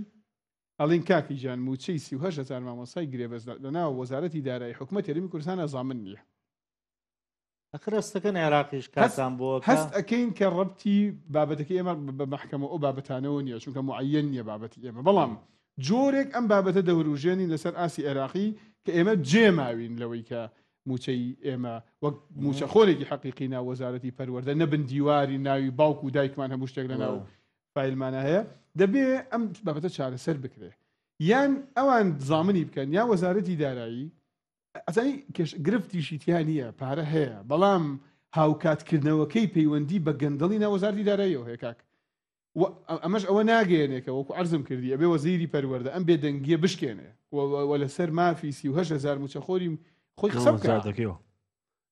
ئەڵێین کاکی گیان مووچەی 38 هەزار مامۆستای گرێبەست لەناو وەزارەتی دارایی حکومەتی هەرێمی کوردستانا زامن نییە. ئەخر هەستەکەن عێراقیش هەست کارتان بۆ ئەکا؟ هەست ئەکەین کە ڕەبتی بابەتەکەی ئێمە بە مەحکەمە و ئەو بابەتانەوە نییە چونکە موعەیەن نییە بابەتی ئێمە بەڵام جۆرێک ئەم بابەتە دەوروژێنین لەسەر ئاستی عێراقی کە ئێمە جێ ماوین لەوەی کە مووچەی ئێمە وەک مووچەخۆرێکی حەقیقی ناو وەزارەتی پەروەردە نەبن دیواری ناوی باوک و دایکمان هەموو شتێک لەناو فایلمانە هەیە دەبێ ئەم بابەتە چارەسەر بکرێ یان ئەوان زامنی بکەن یا وەزارەتی دارایی ئەزانی کێش گرفتیشی تیا نییە پارە هەیە بەڵام هاوکاتکردنەوەکەی پەیوەندی بە گەندەڵی ناو وەزارەتی داراییەوە هەیە کاک و ئەمەش ئەوە ناگەیەنێ کە وەکو عەرزم کردی ئەبێ وەزیری پەروەردە ئەم بێدەنگیە بشکێنێ و لەسەر مافی 38 هەزار مووچەخۆری خۆی قسە بکا. وەزارەتەکەیەوە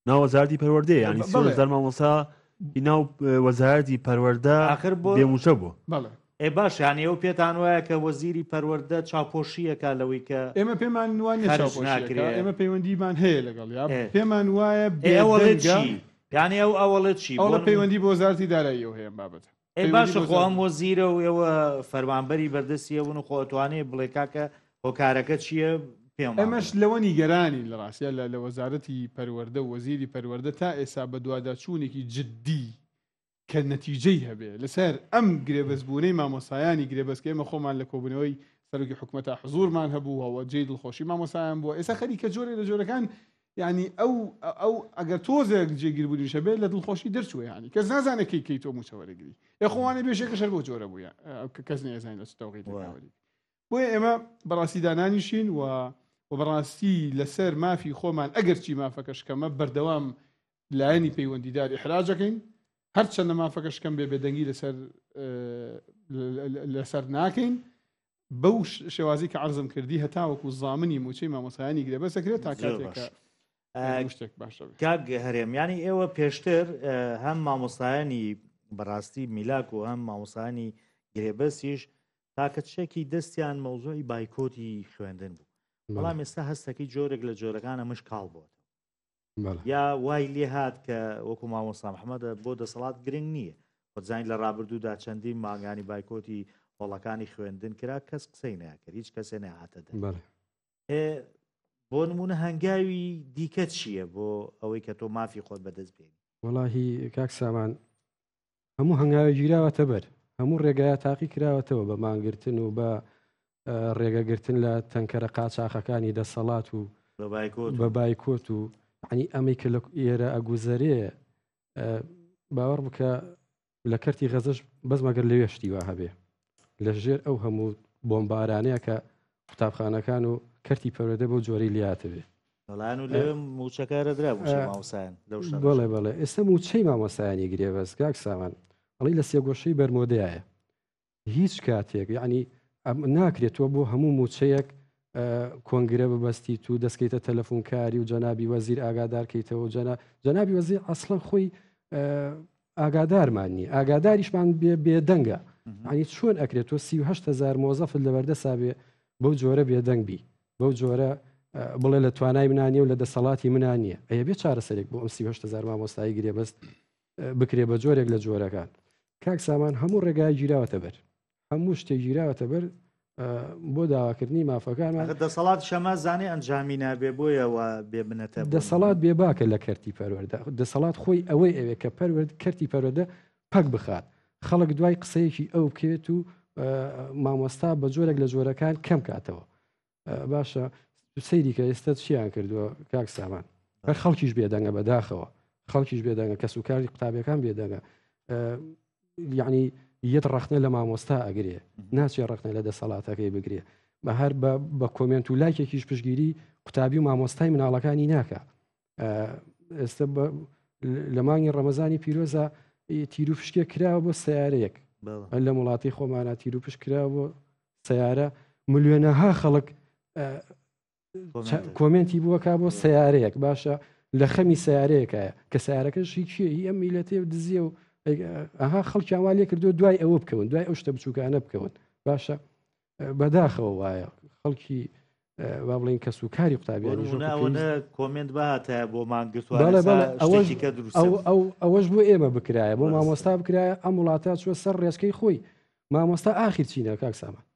ناو وەزارەتی پەروەردەیە یانی بەڵێ. 38 هەزار مامۆستا ی ناو وەزارەتی پەروەردە ئاخر بۆ بێ مووچە بووە. بەڵێ. ئێ باش یانی ئەو پێتان وایە کە وەزیری پەروەردە چاوپۆشییەکا لەوەی کە ئێمە پێمان وا نیە خەرج چاوپۆشیەکا ناکرێ؟ ئێمە پەیوەندیمان هەیە لەگەڵیا ئێ. پێمان وایە ئێ ئەوەڵێ بێدەنگە چی؟ یانی ئەو ئەوەڵێ چی؟ بۆ ئەوڵە نموونە پەیوەندی بە وەزارەتی داراییەوە هەیە ئەم بابەتە. ئێ پەیوەندی باشە بە خۆ ئەم وەزارەتی وەزیرە و ئێوە فەرمانبەری بەردەستی ئەون و خۆ ئەتوانێ بڵێ کاکە هۆکارەکە چییە پێمان ئێمەش بڵێ. لەوە نیگەرانین لە ڕاستیا لە لە وەزارەتی پەروەردە و وەزیری پەروەردە تا ئێستا بەدواداچوونێکی جدی کە نەتیجەی هەبێ لەسەر ئەم گرێبەستبوونەی مامۆستایانی گرێبەست کە ئێمە خۆمان لە کۆبوونەوەی سەرۆکی حکومەتا حزوورمان هەبوو و جێی دڵخۆشی مامۆستایان بووە ئێستا خەریکە جۆرێک لە جۆرەکان یعنی ئەو ئەو ئەگەر تۆزێک جێگیربوونیش هەبێت لە دڵخۆشی دەرچووە یعنی کەس نازانێت کەی کەی تۆ مووچە وەرەگری ئێ خۆوانە بێژێکەش هەر بەو جۆرە بووە کە کەس نەیەزانێت لە چ تەوقیتێکا وەری بۆیە ئێمە بەڕاستی دانانیشین و و بەڕاستی لەسەر مافی خۆمان ئەگەرچی مافەکەش کەمە بەردەوام لایەنی پەیوەندیدار ئیحراجەکەین هەرچەندە مافەکەش کەم بێ بێدەنگی لەسەر لەسەر ناکەین بەو شێوازی کە عەرزم کردی هەتاوەکو زامنی موچەی مامۆستایانی گرێبەست دەکرێت تا کاتێک کە شتێک باشە کاک هەرێم یانی ئێوە پێشتر هەم مامۆستایانی بەڕاستی میلاک و هەم مامۆستایانی گرێبەستیش تاکە چەکی دەستیان مەوزوعی بایکۆتی خوێندن بوو بەڵام ئێستا هەستەکەی جۆرێک لە جۆرەکان ئەمەش کاڵ بووەتەوە یا وای لێ هات کە وەکو مامۆستا محەممەدە بۆ دەسەڵات گرنگ نییە خۆزانین لە ڕابردوودا چەندین مانگانی بایکۆتی هۆڵەکانی خوێندن کرا کەس قسەی ناکرد هیچ کەسێ نەهاتە دەر بۆ نمونە هەنگاوی دیکە چییە بۆ ئەوەی کە تۆ مافی خۆت بەدەست بێنی؟ وەڵاهی کاک سامان هەموو هەنگاوێک گیراوەتە بەر، هەموو ڕێگایە تاقی کراوەتەوە بە مانگرتن و بە ڕێگەگرتن لە تەنکەرە قاچاخەکانی دەسەڵات و بە بایکۆت و عنی ئەمەی کە لە ئێرە ئەگوزەرێ. باوەڕ بکە لە کەرتی غەزەش بەس مەگەر لەوێ شتی وا هەبێ لە ژێر ئەو هەموو بۆمبارانەیە کە قوتابخانەکان و کەرتی پەروەردە بەو جۆرەی لاتبێ بەڵان و لەوێ موچەکارە درا موچەی مامۆستایان لەو شەڕەش. بەڵێ بەڵێ ئێستا موچەی مامۆستایانی گرێبەست کاک سامان ئەڵی لە سێگۆشەی بەرمۆدەیە هیچ کاتێک یعنی ناکرێت تۆ بۆ هەموو موچەیەک کۆنگرە ببەستیت و دەستکەیتە تەلەفۆنکاری و جەنابی وەزیر ئاگادارکەیتەوە جەنا جەنابی وەزیر ئەسڵەن خۆی ئاگادارمان نیە ئاگاداریشمان بێ بێدەنگە ینی چۆن ئەکرێت تۆ 1970هزار مۆزەفت لەبەردەسا بێ بەو جۆرە بێدەنگ بی بەو جۆرە بڵێ لە توانای منانیە و لە دەسەڵاتی منانیە ئەیە بێ چارەسەرێک بۆ ئەم 1970هزار مامۆستایی گرێبەست بکرێ بە جۆرێک لە جۆرەکان کاک سامان هەموو ڕێگای گیراوەتە بەر هەموو شتێک گیراوەتە بەر بۆ داواکردنی مافەکانمان. ئەخر دەسەڵات شەما زانێ ئەنجامی نابێ بۆیە وا بێ منەتە بۆ دەسەڵات بێ باکە لە کەرتی پەروەردە دەسەڵات خۆی ئەوەی ئەوێ کە پەروەرد کەرتی پەروەردە پەک بخات خەڵک دوای قسەیەکی ئەو بکەوێت و مامۆستا بە جۆرێک لە جۆرەکان کەم کاتەوە باشە سەیری کە ئێستا چیان کردووە کاک سامان هەر خەڵکیش بێدەنگە بەداخەوە خەڵکیش بێدەنگە کەس و کاری قوتابیەکان بێدەنگە یعنی یەت ڕەخنە لە مامۆستا ئەگرێ ناچێ ڕەخنە لە دەسەڵاتەکەی بگرێ بە هەر بە کۆمێنت و لایکێکیش پشگیری قوتابی و مامۆستای مناڵەکانی ناکە ئێستا لە مانگی ڕەمەزانی پیرۆزە تیرو پشکێ کراوە بۆ سیارەیەک لە وڵاتی خۆمانە تیرو پشک کراوە بۆ سیارە ملیۆنەها خەڵک کۆمنتی بووەکە بۆ سیارەیەک باشە لە خەمی سیارەیەکە کە سیارەکەش هیچیە هی ئەم میلەتێ و دزیە و ئەها خەڵکیان وا لێ کردو دوای ئەوە بکەون دوای ئەو شتە بچووکانە بکەون باشە بەداخەوە وایە خەڵکی با بڵین کەس و کاری قوتابیانی کۆمنت بهاتە بۆ مانگرتووە ئەوەش بۆ ئێمە بکرایە بۆ مامۆستا بکرایە ئەم وڵاتە چوە سەر ڕێچکەی خۆی مامۆستا ئاخیر چینە کاک سامان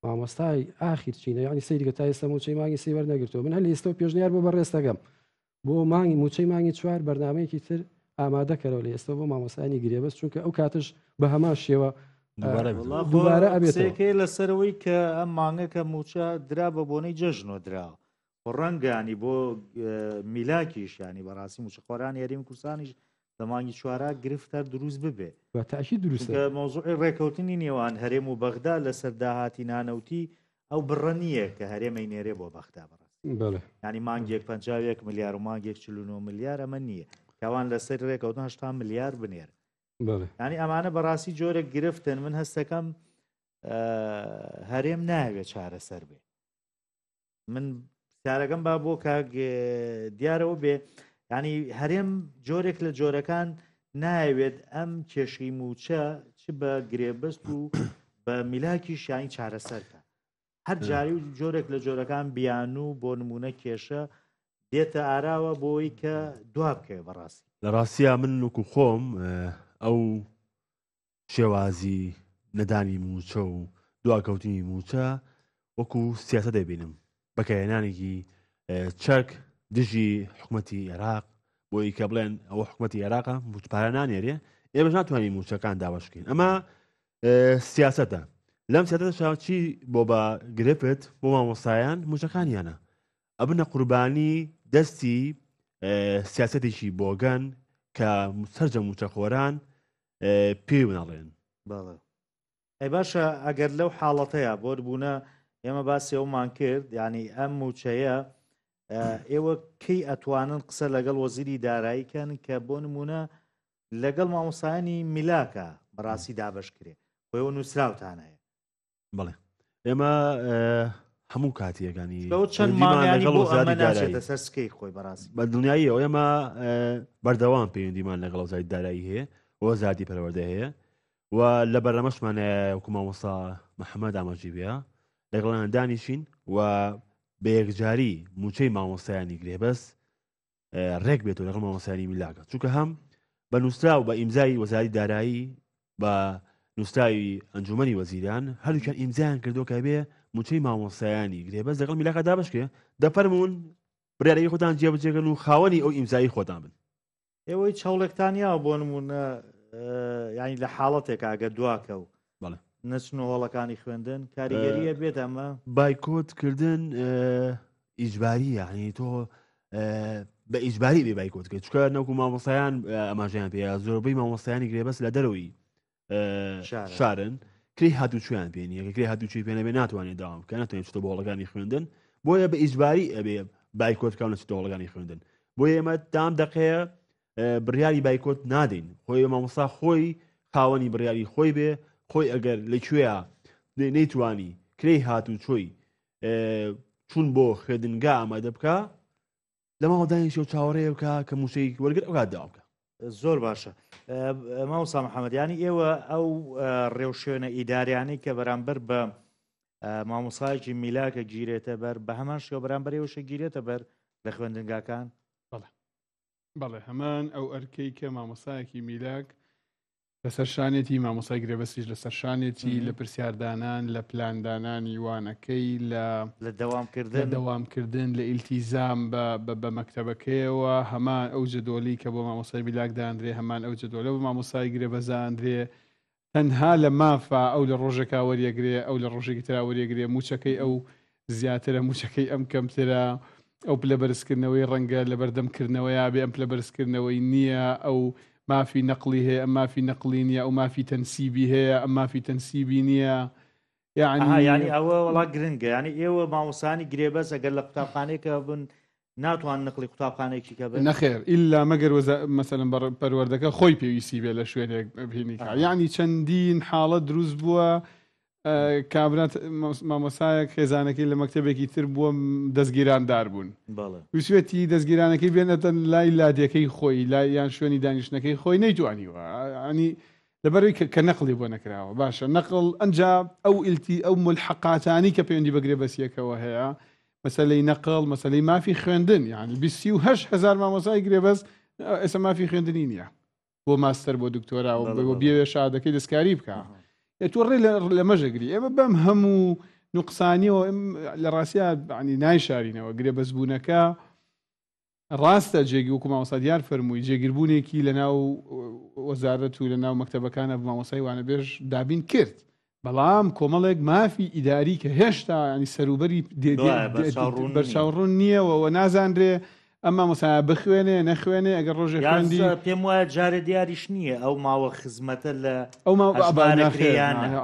مامۆستای ئاخیر چینە یعنی سەیری کە تا ئێستا موچەی مانگی سێ وەرنەگرتووە من هەر لە ئێستا پێشنیار بۆ بەڕێزتەکەم بۆ مانگی موچەی مانگی چوار بەرنمەیەکی تر ئامادە کەرەوە لە ئێستا بۆ مامۆستایانی گرێبەست چونکە ئەو کاتش بە هەمان شێوە دووبارە ئەبێتەوە لەسەرەوەی کە ئەم مانگە کە موچە درا بە بۆنەی جەژنەوە دراوە ڕەنگانی بۆ میلاکیش ینی بەڕاستی موچەخۆرانی هەریم کوردستانیش لە مانگی چوارا گرفت هەر دروست ببێ. بە تاکید دروستە. چونکە مەوزوعی ڕێکەوتنی نێوان هەرێم و بەغدا لەسەر داهاتی نانەوتی ئەو بڕە نییە کە هەرێم ئەینێرێ بۆ بەغدا بەڕاستی. بەڵێ. یانی مانگێک 51 ملیار و مانگێک 49 ملیار ئەمە نییە. کەوان لەسەر ڕێکەوتن 80 ملیار بنێرن. بەڵێ. یانی ئەمانە بەڕاستی جۆرێک گرفتن من هەستەکەم هەرێم ناوێت چارەسەر بێ. من پرسیارەکەم با بۆ کاک دیارەوە بێ ینی هەرێم جۆرێک لە جۆرەکان ناوێت ئەم کێشەی موچە چ بە گرێبەست و بە میلاکی شانی چارەسەرکە هەر جاری و جۆرێک لە جۆرەکان بیان و بۆ نمونە کێشە دێتە ئاراوە بۆی کە دوا بکەوێ بەڕاستی لە ڕاستیا من وەکو خۆم ئەو شێوازی نەدانی مووچە و دواکەوتنی مووچە وەکو سیاسە دەبینم بەکارهێنانێکی چەک دژی حکوومەتی عێراق بۆ ئیکە بڵێن ئەوە حکوومەتی عێراقە پارە نانێرێ ئێمەش ناتوانین مووچەکان دابەشکەین ئەمە سیاستە لەم سیاستە چی بۆ بە گرفت بۆ مامۆستایان مووچەکانیانە ئەبنە قوربانی دەستی سیاستێکی بۆگەن کە سەرجەم مووچەخۆران پێی ناڵێن. بەڵێ ئەی باشە ئەگەر لەو حاڵەتەیە بۆربوونە ئێمە باسی ئەومان کرد ینی ئەم موچەیە ئێوە کەی ئەتوانن قسە لەگەڵ وەزیری دارایی کەن کە بۆ نمونە لەگەڵ مامۆسایانی میلاکە بەڕاستی دابش کرێ خۆیەوە نووسراوتان هەیە بەڵێ ئێمە هەموو کاتیەکانی چەند مانگانی بۆ ئەمە ناچێتە سەر سکەی خۆی بەڕاستی بە دڵنیاییەوە ئێمە بەردەوام پەیوەندیمان لەگەڵ وەزارەتی دارایی هەیە وەزارەتی پەروەردە هەیە و لە بەرنامەشمان وەکو مامۆستا محەممەد ئاماژەی پێ لەگەڵیان دانیشین و بە یەکجاری موچەی مامۆستایانی گرێبەست ڕێک بێتەوە لەگەڵ مامۆستایانی میلاکە چونکە هەم بە نووسراو بە ئیمزای وەزاری دارایی بە نووسراوی ئەنجومەنی وەزیران هەردووکیان ئیمزایان کردو کە بێ موچەی مامۆستایانی گرێبەست لەگەڵ میلاکە دابشکێ دەفەرمونون بڕیارەکەی خۆتان جێبەجێکەن و خاوەنی ئەو ئیمزایی خۆتان بن. ئێوەی چەوڵێکتان یاوە بۆ نمونە ینی لە حاڵەتێک ئەگەر دواکەو بەڵێ نەچن و هۆڵەکانی خوێندن کاریگەریە بێت ئەمە بایکۆت کردن ئیجباری یعنی تۆ. بە ئیجباری بێ بایکۆت کرد چکە نەوکو مامۆستایان ئاماژەیان پێ زۆربەی مامۆستایانی گرێبەست لە دەرەوەی شارن کرێی هاتوچۆیان پێ نییە کە کرێی هاتوچۆی پێ نەبێ ناتوانێت داوام بکە ناتوانێت چتە بۆڵەکانی خوێندن بۆیە بە ئیجباری ئەبێ بایکۆت کاون لە هۆڵەکانی خوێندن بۆیە ئێمە تام دەقەیە بڕیاری بایکۆت نادەین خۆی مامۆستا خۆی خاوەنی بڕیاری خۆی بێ خۆی ئەگەر لەکوێیە نەیتوانی کرێی هاتوچۆی چون بۆ خوێندنگا ئامادە بکە لە ماڵ دانیشێ و چاوەڕێ بکە کە مووچەی وەرگر ئەوکات داوا بکە. زۆر باشە مامۆستا محەممەد یانی ئێوە ئەو ڕێوشوێنە ئیداریانەی کە بەرامبەر بە مامۆسایەکی میلاکە گیرێتە بەر بە هەمان شێوە بەرامبەر ئێوەشە گیرێتە بەر لە خوێندنگاکان؟ بەڵێ بەڵێ هەمان ئەو ئەرکەی کە مامۆسایەکی میلاک لەسەر شانێتی، مامۆستای گرێبەستیش لەسەر شانێتی لە پرسیاردانان، لە پلاندانانی وانەکەی، لە لە دەوامکردن لە دەوامکردن، لە ئیلتیزام بە بە مەکتەبەکەیەوە، هەمان ئەو جەدۆلی کە بۆ مامۆستای میلاک دانرێ، هەمان ئەو جەدۆلە بۆ مامۆستای گرێبەست دانرێ. تەنها لە مافا ئەو لە ڕۆژێکا وەریەگرێ، ئەو لە ڕۆژێکی ترا وەریەگرێ، مووچەکەی ئەو زیاترە مووچەکەی ئەم کەمترە، ئەو پلە بەرزکردنەوەی ڕەنگە لەبەردەم کردنەوەیا بێ ئەم پلە بەرزکردنەوەی نییە، ئەو مافی نەقڵی هەیە ئەم مافی نەقڵی نییە، ئەو مافی تەنسیبی هەیە ئەم مافی تەنسیبی نییە. یعنی یعنی ئەوە وەڵا گرنگە یعنی ئێوە مامۆستایانی گرێبەست ئەگەر لە قوتابخانەیەکە بن ناتوان نقلی قوتابخانەیەکی کە بن؟ نەخێر ئیلا مەگەر وەزا مەسەلەن بەڕ پەروەردەکە خۆی پێویستی بێ لە شوێنێک بهینی کا یعنی چەندین حاڵەت دروست بووە کابرا مامۆسایەک خێزانەکەی لە مەکتەبێکی تر بووە دەستگیراندار بوون ویسوێتی دەستگیرانەکەی بێنێتە لای لادێکەی خۆی لای یان شوێنی دانیشتنەکەی خۆی نەیتوانیوە ینی لەبەرەوەی کە نەقلی بۆ نەکراوە باشە نەقل ئەنجا ئەو ئیلتی ئەو ملحقاتانی کە پەیوەندی بە گرێبەستیەکەوە هەیە مەسەلەی نەقل مەسەلەی مافی خوێندن یعنی 28 هزار مامۆسای گرێبەست ئێستا مافی خوێندنی نییە بۆ ماستەر بۆ دکتۆرا و بۆ بیەوێ شادەکەی دەستکاری بکە تۆ ڕێ لەمەژەگری ئێمە بەم هەموو نوقسانیەوە لە ڕاستیا عنی نایشارینەوە گرێبەستبوونەکە ڕاستە جێگی وەکو مامۆستا دیار فەرمووی جێگیربوونێکی لەناو وەزارەت و لەناو مەکتەبەکانە بە مامۆستای وانەبێژ دابین کرد بەڵام کۆمەڵێک مافی ئیداری کە هێشتا ینی سەروبەری بەرچاوڕوون نییە و نازانرێ ئەم مامۆستایە بخوێنێ نەخوێنێ ئەگەر ڕۆژێ خوێندی پێم وایە جارێ دیاریش نییە ئەو ماوە خزمەتە لە ئەو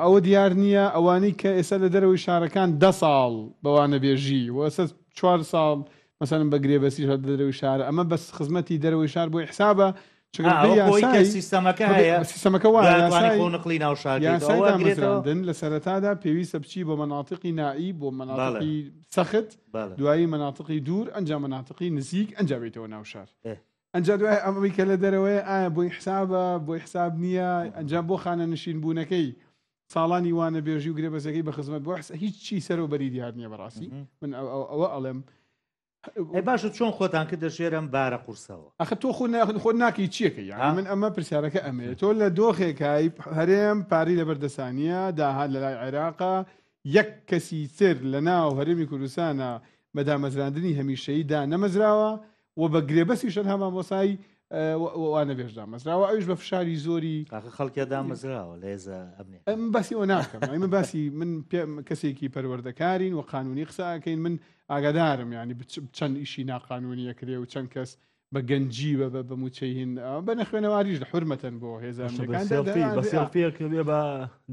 ئەوە دیار نییە ئەوانەی کە ئێستا لە دەرەوەی شارەکان دە ساڵ بەوانەبێژی وەسە چوار ساڵ مەسەلەن بە گرێبەستیش هەر دەرەوەی شارە ئەمە بەس خزمەتی دەرەوەی شار بۆی حسابە چونکە ئا، بەپێی ئەوە بۆی کە یاسای سیستەمەکە بەپێی هەیە سیستەمەکە وایە دوای ئەتوانی یاسای خۆ نقلی ناو شار کەیتەوە یاسای ئەوە ئەگرێتەوە دامەزراندن لە سەرەتادا پێویستە بچی بۆ مەناتیقی نائی بۆ بەڵێ مەناتیقی سەخت بەڵێ دوایی مەناتیقی دوور ئەنجا مەناتیقی نزیک ئەنجا بێیتەوە ناو شار ئێ. ئەنجا دوای ئەمەی کە لە دەرەوەیە ئایا بۆی حسابە بۆی حساب نییە ئەنجا بۆ خانەنشین بوونەکەی ساڵانی وانەبێژی و گرێبەستەکەی بە خزمەت بۆ حس هیچ چی سەرەوبەری دیار نییە بەڕاستی من ئەوە ئەڵێم ئەی باشە چۆن خۆتان کردە ژێر ئەم بارە قورسەوە؟ ئەخە تۆ خۆ خۆت ناکەی چیەکەی یانی من ئەمە پرسیارەکە ئەمەیە تۆ لە دۆخێکای هەرێم پارەی لەبەر دەسانیە داهات لە لای عێراقە یەک کەسی تر لە ناو هەرێمی کوردستانە بە دامەزراندنی هەمیشەیی دانەمەزراوە و بە گرێبەستیش تەنها مامۆسای وانەبێژ دامەزراوە ئەویش بە فشاری زۆری ئاخە خەڵکیا دامەزراوە لە هێزە ئەمنیەکان. من باسی ئەوە ناکەم یانی من باسی من پێم کەسێکی پەروەردەکارین و قانونی قسە ئەکەین من ئاگادارم یانی چەند ئیشی ناقانونی ئەکرێ و چەند کەس بە گەنجی بە بە موچەی هین بە نەخوێنەواریش لە حورمەتەن بۆ هێزە ئەمنیەکان بە سێڵفیەک بێ بە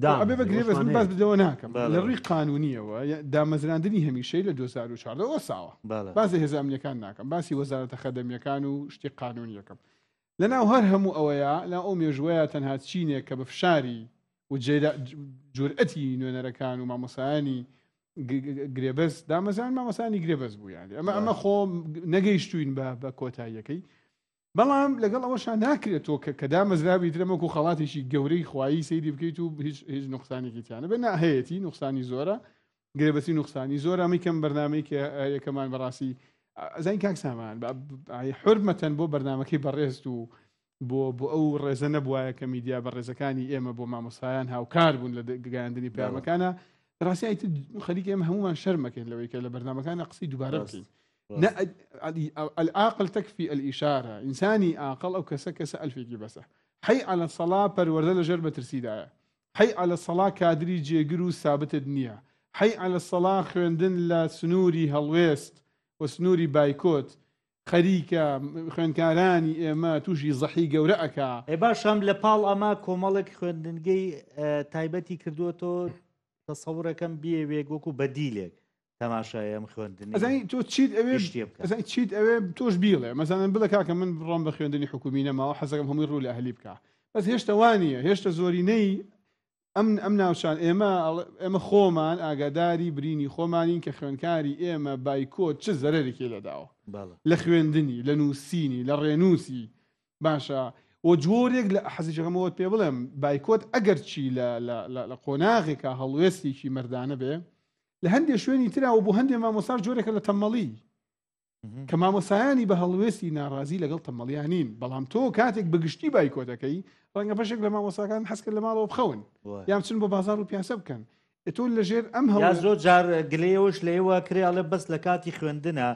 دام ئەبێ بە گرێبەست من باس لەوە ناکەم لە ڕووی قانونیەوە دامەزراندنی هەمیشەی لە 2014 وەساوە باسی هێزە ئەمنیەکان ناکەم باسی وەزارەتە خەدەمیەکان و شتی قانونیەکەم لەناو هەر هەموو ئەوەیە لە ئەو مێژوەیە تەنها چینێک کە بە فشاری و جورئەتی نوێنەرەکان و مامۆسایانی گرێبەست دامەزان مامۆسانی گرێبەست بوو یانی ئەمە ئەمە خۆ نەگەیشتوین بە بە کۆتاییەکەی بەڵام لەگەڵ ئەوەشا ناکرێت تۆ کە کە دامەزراوی ترە وەکو خەڵاتێکی گەورەی خوایی سەیری بکەیت و هیچ هیچ نوقسانێکی تیانە بێ نا هەیەتی نوقسانی زۆرە گرێبەستی نوقسانی زۆرە ئەمەی کەم بەرنامەی کە یەکەمان بەڕاستی ئەزانی کاک سامان حرمەتەن بۆ بەرنمەکەی بەڕێزت و بۆ بۆ ئەو ڕێزە نەبوایە کە میدیا بەڕێزەکانی ئێمە بۆ مامۆستایان هاوکار بوون لە گەیاندنی پەیامەکانە ڕاستی ئیتر خەریکە ئێمە هەمومان شەرمەکەین لەوەی کە لە بەرنامەکانە قسەی دووبارە بکەین العاقل تكفي الإشارة ئینسانی ئاقڵ ئەو کەسە کەسە ئەلفێکی بەسە حەی علی الصلاة پەروەردە لەژێر مەترسیدایە حەی علی الصلاة کادری جێگر و سابتت نییە حەی علی الصلاة خوێندن لە سنووری هەڵوێست و سنووری بایکۆت. خەریکە خوێندکارانی ئێمە تووشی زەحی گەورە ئەکا. ئەی باشە لە پاڵ ئەمە کۆمەڵێک خوێندنگەی تایبەتی کردووەتەوە تەسەورەکەم بیەوێک وەکو بەدیلێک تەماشای ئەم خوێندنی ئەزانی تۆ چیت ئەوێ گشتیە بکات. ئەزانی چیت ئەوێ تۆش بیڵێ مەزانن بڵێ کاکە من بڕۆم بە خوێندنی حکومی نەماوە حەزەکەم هەمووی ڕوو لە ئەهلی بکا بەس هێشتا وانییە هێشتا زۆرینەی ئەم ئەم ناوچان ئێمە ئێمە خۆمان ئاگاداری برینی خۆمانین کە خوێندکاری ئێمە بایکۆت چ زەرەرێکی لێداوە لە خوێندنی لە نووسینی لە ڕێنووسی باشە و جۆرێک لە حەزیشەکەمەوە پێ بڵێم بایکۆت ئەگەر چی لە لە قۆناغێکە هەڵوێستێکی مەردانە بێ لە هەندێک شوێنی تراوە بۆ هەندێک مامۆسار جۆرێکە لە تەمەڵی کە مامۆسایانی بە هەڵوێستی ناڕازی لەگەڵ تەمەڵیان نین، بەڵام تۆ کاتێک بە گشتی بایکۆتەکەی، ڕەنگە بەشێک لە مامۆستاکان حەز کەن لە ماڵەوە بخەون یان بچن بۆ بازاڕ و پیاسە بکەن. ئێ تۆ لەژێر ئەم یا هەڵوێ. زۆر جار گلەیەوەش لە ئێوە کرێ ئەڵێ بەس لە کاتی خوێندنە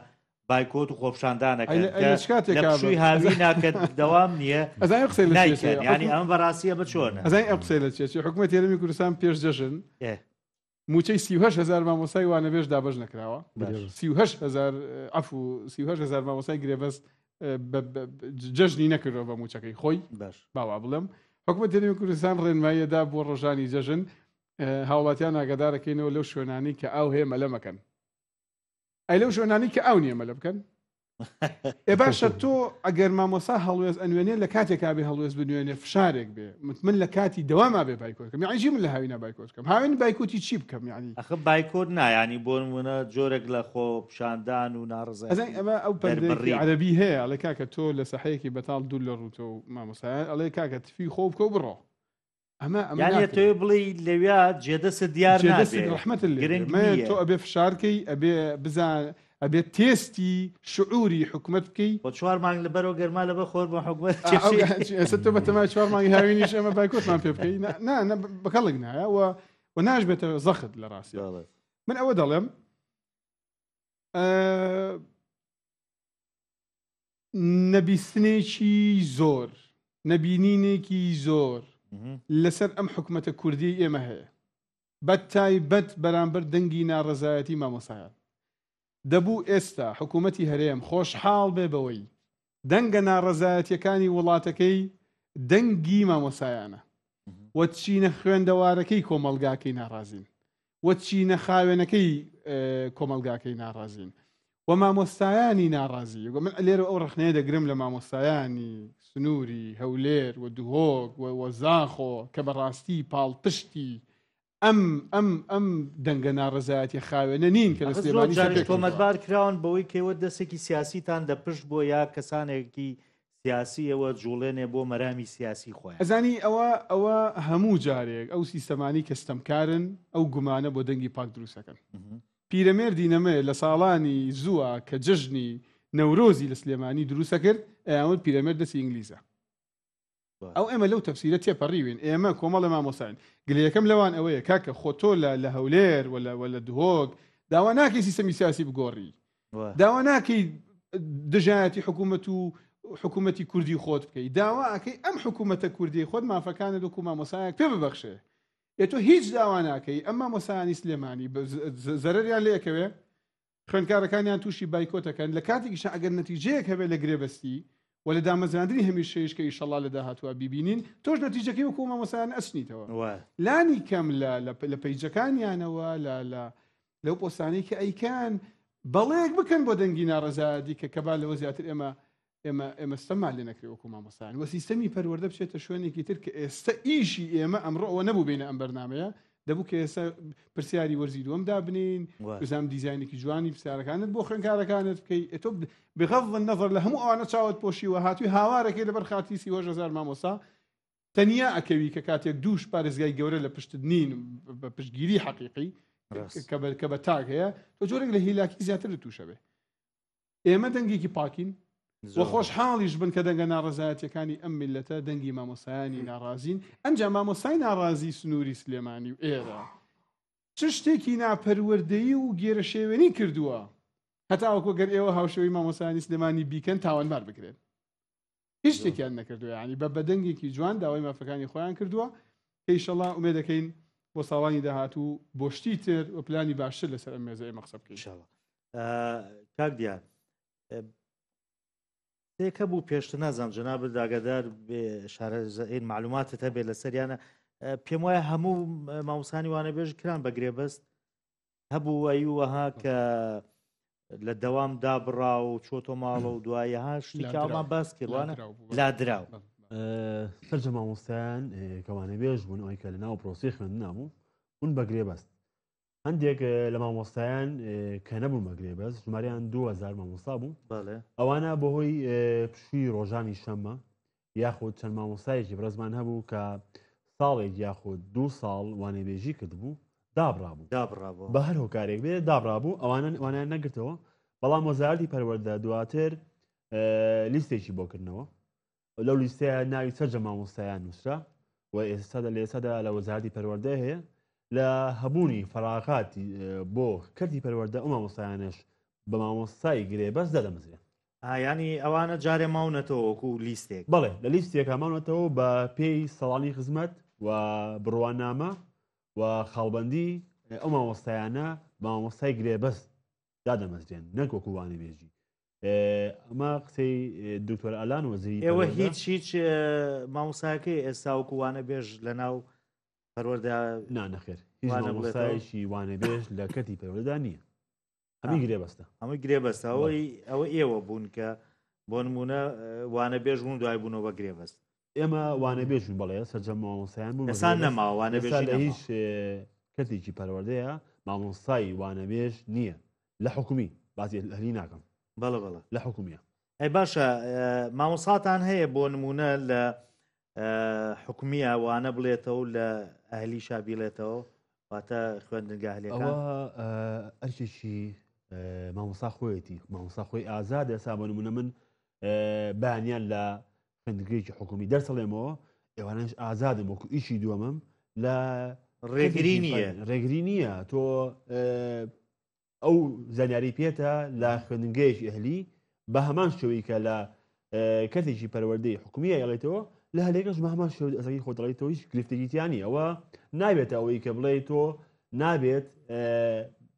بایکۆت و خۆپیشاندان ئەی ئەکەن لە ئەی کە لە چ لە کاتێکا بە پشووی هاوینە کە دەوام نییە ئەزانی ئەو قسەی لە چیە چێ نایکەن یانی حکوم ئەمە بەڕاستی ئەمە چۆنە؟ ئەزانی ئەو قسەی لە چیە چێ حکومەتی هەرێمی کوردستان پێش جەژن ئێ. مووچەی 38 هەزار مامۆستای وانەبێژ دابەش نەکراوە 38 هەزار عەفو 38 هەزار مامۆستای گرێبەست جەژنی نەکردەوە بە مووچەکەی خۆی باش باوا بڵێم حکوومەت هەرێمی کوردستان ڕێنماییەدا بۆ ڕۆژانی جەژن هاوڵاتیان ئاگادارەکەینەوە لەو شوێنانی کە ئاو هەیە مەلە مەکەن ئەی لەو شوێنانی کە ئاو نییە مەلە بکەن ئێ باشە تۆ ئەگەر مامۆسا هەڵوێست ئەنوێنێ لە کاتێکا بێ هەڵوێست بنوێنێ فشارێک بێ من لە کاتی دەواما بێ بایکۆت بکەم یعنی چی من لە هاوینا بایکۆت بکەم هاوین بایکۆتی چی بکەم یعنی ئەخە بایکۆت نا یعنی بۆ نمونە جۆرێک لە خۆ پیشاندان و ئەزانی ناڕەزایەتی ئەمە ئەو پەندێکی دەربڕین. عەرەبی هەیە ئەڵێ کاکە تۆ لە سەحەیەکی بەتاڵ دوور لە ڕووتە و مامۆسایان ئەڵێ کاکە تفی خۆ بکە و بڕۆ ئەمە ئەمە یانی ناکرێ. ئەتەوێ بڵێی لەویا جێدەستت دیار جێدەستت نابێ ڕەحمەتت لێ بێ گرنگ مە نییە. تۆ ئەبێ فشارکەی ئەبێ بزان ئەبێ تێستی شعوری حکومەت بکەی. خۆ چوار مانگ لەبەرەوە گەرما لەبەر خۆر بۆ حکومەت ئا، ئەو کێشەی. ئێستا تۆ بەتەمای چوار مانگی هاوینیش ئێمە بایکۆتمان پێ بکەی نا نا نا بە کەڵک نایە و و ناشبێتە زەخت لە ڕاستیا. بەڵێ. من ئەوە دەڵێم ئە، نەبیستنێکی زۆر، نەبینینێکی زۆر لەسەر ئەم حکومەتە کوردیەی ئێمە هەیە، بە تایبەت بەرامبەر دەنگی ناڕەزایەتی مامۆستایان. دەبوو ئێستا حکومەتی هەرێم خۆشحاڵ بێ بەوەی دەنگە ناڕەزایەتیەکانی وڵاتەکەی دەنگی مامۆستایانە و چینە خوێندەوارەکەی کۆمەڵگاکەی ناڕازین و چینە خاوێنەکەی کۆمەڵگاکەی ناڕازین و مامۆستایانی ناڕازی و من لێرە ئەو ڕەخنەیە دەگرم لە مامۆستایانی سنووری هەولێر و دهۆک و و زاخۆ کە بەڕاستی پاڵپشتی ئەم ئەم ئەم دەنگە ناڕەزایەتی خاوێنە نین کە لە ئەخە زۆر سلێمانی جاریش سەرپێ کردووە. تۆمەتبار کراون بەوەی کە ئێوە دەستێکی سیاسیتان لە پشت بووە یا کەسانێکی سیاسی ئێوە جوڵێنێ بۆ مەرامی سیاسی خۆیان. ئەزانی ئەوە ئەوە هەموو جارێک ئەو سیستەمانەی کە ستەمکارن ئەو گومانە بۆ دەنگی پاک دروست ئەکەن. پیرەمێردی نەمر لە ساڵانی زووە کە جەژنی نەورۆزی لە سلێمانی دروست ئەکرد ئەیانوت پیرەمێرد دەستی ئینگلیزە. ئەو ئێمە لەو تەفسیرە تێپەڕیوین ئێمە کۆمەڵە مامۆساین گلەیەکەم لەوان ئەوەیە کاکە خۆ تۆ لە لە هەولێر وە لە وە لە دهۆک داوا ناکەی سیستەمی سیاسی بگۆڕی داوا ناکەی دژایەتی حکوومەت و حکوومەتی کوردی خۆت بکەی داوا ئەکەی ئەم حکوومەتە کوردی خۆت مافەکانت وەکو مامۆسایەک پێ ببەخشێ ئێ تۆ هیچ داوا ناکەی ئەم مامۆسایانی سلێمانی زەرەریان لێکەوێ خوێندکارەکانیان تووشی بایکۆت ئەکەن، لە کاتێکیشا ئەگەر نەتیجەیەک هەبێت لە گرێبەستی و لە دامەزراندنی هەمیشەیش کە ئیشەڵا لە داهاتووا بیبینین، تۆش نەتیجەکەی وەکوو مامۆستایان ئەچنیتەوە. لانی کەم لە لە پەیجەکانیانەوە، لە لە لەو پۆستانەی کە ئەیکەن، بەڵێک بکەن بۆ دەنگی ناڕەزایەتی کە کە با لەوە زیاتر ئێمە ئێمە ئێمە ستەممان لێ نەکرێ وەکو مامۆستایان و سیستەمی پەروەردە بچێتە شوێنێکی تر کە ئێستا ئیشی ئێمە ئەمڕۆ ئەوە نەبوو بینە ئەم بەرنمەیە دەبوو کە ئێستا پرسیاری وەرزی دووەم دابنین بزانام دیزاینێکی جوانی پرسیارەکانت بۆ خوێنکارەکانت بکەی ئێتۆ بغض النظر لە هەموو ئەوانە چاوت پۆشیوە هاتووی هاوارەکەی لەبەر خاتری 38 هەزار مامۆستا تەنیا ئەکەوی کە کاتێک دووش پارێزگای گەورە لە پشتت نین بە پشتگیری حەقیقی کە بە تاک هەیە تۆ جۆرێک لە هیلاکی زیاتر تووشە بێ ئێمە دەنگێکی پاکین و خۆشحاڵیش بن کە دەنگە ناڕەزایەتیەکانی ئەم میللەتە دەنگی مامۆستایانی ناڕازین، ئەنجا مامۆستای ناڕازی سنووری سلێمانی و ئێرە چ شتێکی ناپەروەردەیی و گێرەشێوێنی کردووە هەتاوەکو گەر ئێوە هاوشێوەی مامۆستایانی سلێمانی بیکەن تاوانبار بکرێن؟ هیچ شتێکیان نەکردووە یعنی بە بەدەنگێکی جوان داوای مافەکانی خۆیان کردووە کە ئیشەڵا ئومێد دەکەین بۆ ساڵانی داهاتوو بۆ شتی تر و پلانی باشتر لەسەر ئەم مێزە ئێمە قسە بکەین. ئیشەڵا کاک دیار. قسەیەک هەبوو پێشتر نازانم جەنابت ئاگادار بێ شارەزایین معلوماتت هەبێت لەسەریانە پێم وایە هەموو مامۆستانی وانەبێژ کران بە گرێبەست هەبوو ئەیوەها کە لە دەوام دابڕا و چۆتۆ ماڵە و دوایە ها شتێکی ئەومان باس کردوانە لادراو سەرجە مامۆستایان کە وانەبێژ بوون ئەوەی کە لە ناو پرۆسی خوێندنا بوو بوون بە گرێبەست هەندێک لە مامۆستایان کە نەبوون بە گرێبەست ژمارەیان 2000 مامۆستا بوو ئەوانە بەهۆی پشووی ڕۆژانی شەممە یاخود چەند مامۆستایەکی بەڕێزمان هەبوو کە ساڵێک یاخود دوو ساڵ وانەبێژی کردبوو دابڕابوو دابڕابوو بە هەر هۆکارێک بێ دابڕابوو ئەوانە وانیان نەگرتەوە بەڵام وەزارەتی پەروەردە دواتر لیستێکی بۆ کردنەوە لەو لیستەیە ناوی سەرجەم مامۆستایان نووسرا و ئێستادا لە ئێستادا لە وەزارەتی پەروەردە هەیە لە هەبوونی فەراغاتی بۆ کەرتی پەروەردە ئەو مامۆستایانەش بە مامۆستای گرێبەست دادەمەزرێن. ئا یانی ئەوانە جارێ ماونەتەوە وەکو لیستێک؟ بەڵێ لە لیستێکا ماونەتەوە بە پێی ساڵانی خزمەت و بڕوانامە و خاڵبەندی ئەو مامۆستایانە بە مامۆستای گرێبەست دادەمەزرێن نەک وەکو وانەبێژی. ئەمە قسەی دکتۆر ئالان وەزیری ئێوە هیچ هیچ مامۆستاکەی ئێستا وەکو وانەبێژ لەناو پەروەردە نا نەخێر هیچ مامۆستایەکی وانەبێژ لە کەرتی پەروەردەدا نییە. هەمووی گرێبەستە. هەمووی گرێبەستە. ئەوەی ئەوە ئێوە بوون کە بۆ نمونە وانە بێژ بوون دوای بوونەوە بە گرێبەست. ئێمە وانە بێژین بەڵێ سەرجەم مامۆستایان بوون ئێستا نەماوە وانەبێژی لە هیچ کەرتێکی پەروەردەیە مامۆستای وانەبێژ نییە لە حکومی باسی ئەهلی ناکەم. بەڵێ بەڵێ. لە حکومیە. ئەی باشە مامۆساتان هەیە بۆ نمونە لە حکومیە وانە بڵێتەوە لە ئەهلیشا بیڵێتەوە واتە خوێندنگا ئەهلیەکان؟ ئەوە ئەرکێکی مامۆستا خۆیەتی مامۆستا خۆی ئازاد ئێستا بۆ نمونە من بەیانیان لە خوێندنگەیەکی حکومی دەرسەڵێمەوە ئێوانش ئازادم وەکو ئیشی دووەمم لە ڕێگری نییە ڕێگری نییە تۆ ئەو زانیاری پێتە لە خوێندنگەیەکی ئەهلی بە هەمان شێوەی کە لە کەرتێکی پەروەردەی حکومی ئەڵێتەوە لە هەلێکەش بە هەمان شێوە ئەزەکی خۆ دەڵێتەوە هیچ گرفتێکی تیا نییە ئەوە نابێتە ئەوەی کە بڵێ تۆ نابێت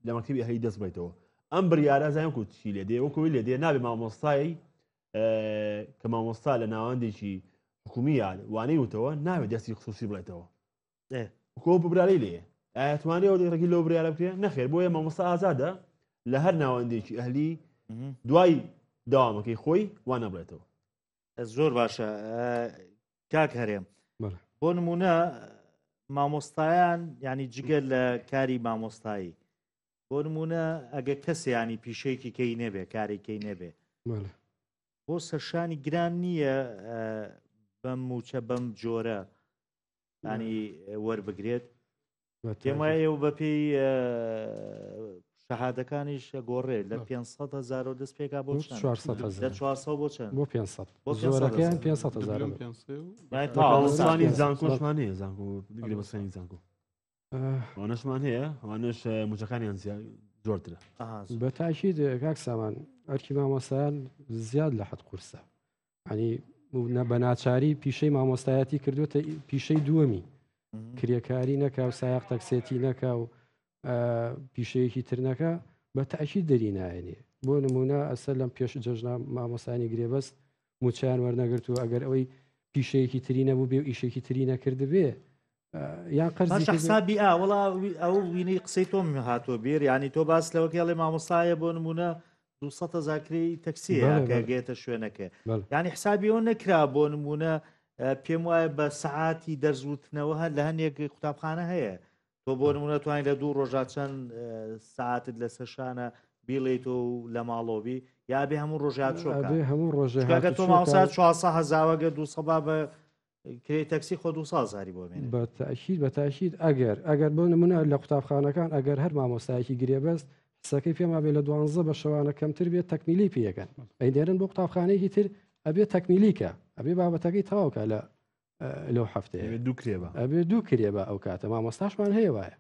لە مەکتەبی ئەهلی دەست بڵێتەوە ئەم بڕیارە زانیم کو چی لێ دێ وەکوی لێ دێ نابێ مامۆستای کە مامۆستا لە ناوەندێکی حکومیە وانەی وتەوە نابێت دەستی خصوصی بڵێتەوە کۆ ببرارەی لێ ئایا توانێ ئەو ڕێگی لەو بریارە بکرێ نەخێر بۆیە مامۆستا ئازادە لە هەر ناوەندێکی ئەهلی دوای داوامەکەی خۆی وا نەبڵێتەوە زۆر باشە کاک هەرێم بۆ نمونە مامۆستایان ینی جگە لە کاری مامۆستایی بۆ نمونە ئەگە کەسیانی پیشەیەکی کەی نەبێ کارێکەی نەبێ بۆ سەرشانی گران نییە بەم موچە بەم جۆرە ینی وەربگرێت پێم وایە ئێوە بەپێی شەهادەکانیش گۆڕێ لە 500 هزار دەست پێکا بۆ 400 لە 400 بۆ چەند بۆ 500 بۆ زۆرەکەیان 500 هزار مامۆستانی زانکۆشمان هەیە زانکۆ گرێبەستانی زانکۆ ئەوانەشمان هەیە ئەوانەش موچەکانیان زۆرترە بە تاکید کاک سامان ئەرکی مامۆستایان زیاد لە حەد قورسە ینی بە ناچاری پیشەی مامۆستایەتی کردوتە پیشەی دووەمی کرێکاری نەکا و سایق تەکسێتی نەکا و پیشەیەکی تر نەکا بە تاکی دەری نایەنێ بۆ نمونە ئەسەر لەم پێش جەژنا مامۆستانی گرێبەست موچیان وەرنەگرت و ئەگەر ئەوەی پیشەیەکی تری نەبوو بێ و ئیشێکی تری نەکردبێ یان قەرزی حسابی ئا وڵا ئەو وینەی قسەی تۆم هاتۆ بیر ینی تۆ باس لەوە کێڵێ مامۆستایە بۆ نمونە 200 هزار کرێی تەکسیە کە گێتە شوێنەکە ینی حسابی ئەوە نەکرا بۆ نمونە پێم وایە بە سەعاتی دەرزوتنەوە هەر لە هەنێک قوتابخانە هەیە تۆ بۆ نمونە توانین لە دوو ڕۆژا چەند ساعتت لەسەر شانە بیڵێیتەوە و لە ماڵەوە بی یا بێ هەموو ڕۆژات چۆکە هەموو ڕۆژێ تۆ مامۆستا 400 هەزارەگە 200 با بە کرێی تەکسی خۆ 200 هەزاری بۆ بێنێ. بە تەئکید بە تەئکید ئەگەر ئەگەر بۆ نمونە لە قوتابخانەکان ئەگەر هەر مامۆستایەکی گرێبەست حسەکەی پێما بێ لە دوانزە بە شەوانە کەمتر بێت تەکمیلی پێ ئەکەن ئەیدێرن بۆ قوتابخانەیەکی تر ئەبێ تەکمیلی کە ئەبێ بابەتەکەی تەواو کە لە لەو هەفتەیە ئەبێ دوو کرێ بە ئەبێ دوو کرێ بە ئەو کاتە مامۆستاشمان هەیە وایە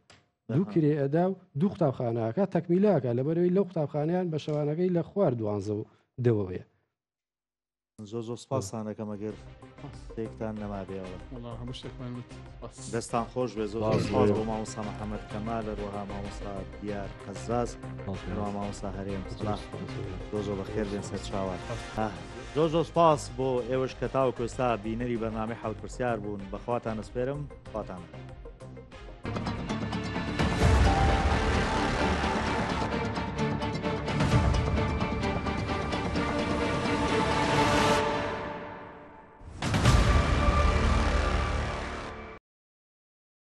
دوو کرێ ئەدا و دوو قوتابخانەکە تەکمیلاکە لەبەرەوەی لەو قوتابخانەیان بە شەوانەکەی لە خوار دوانزە و دەوەیە. زۆر زۆر سپاستان دەکەم ئەگەر شتێکتان نەمابێەوە. وەڵا هەموو شتێکمان وت. سپاس. دەستان خۆش بێ زۆر زۆر سپاس بۆ مامۆستا محەممەد کەمال هەروەها مامۆستا دیار قەزاز هەروەها مامۆستا هەرێم سڵاح زۆر زۆر بەخێر بێن سەر چاوان. زۆر زۆر سپاس بۆ ئێوەش کە تاوەکو ئێستا بینەری بەرنامەی حەوت پرسیار بوون بەخواتان ئەسپێرم خواتان لەگەڵ.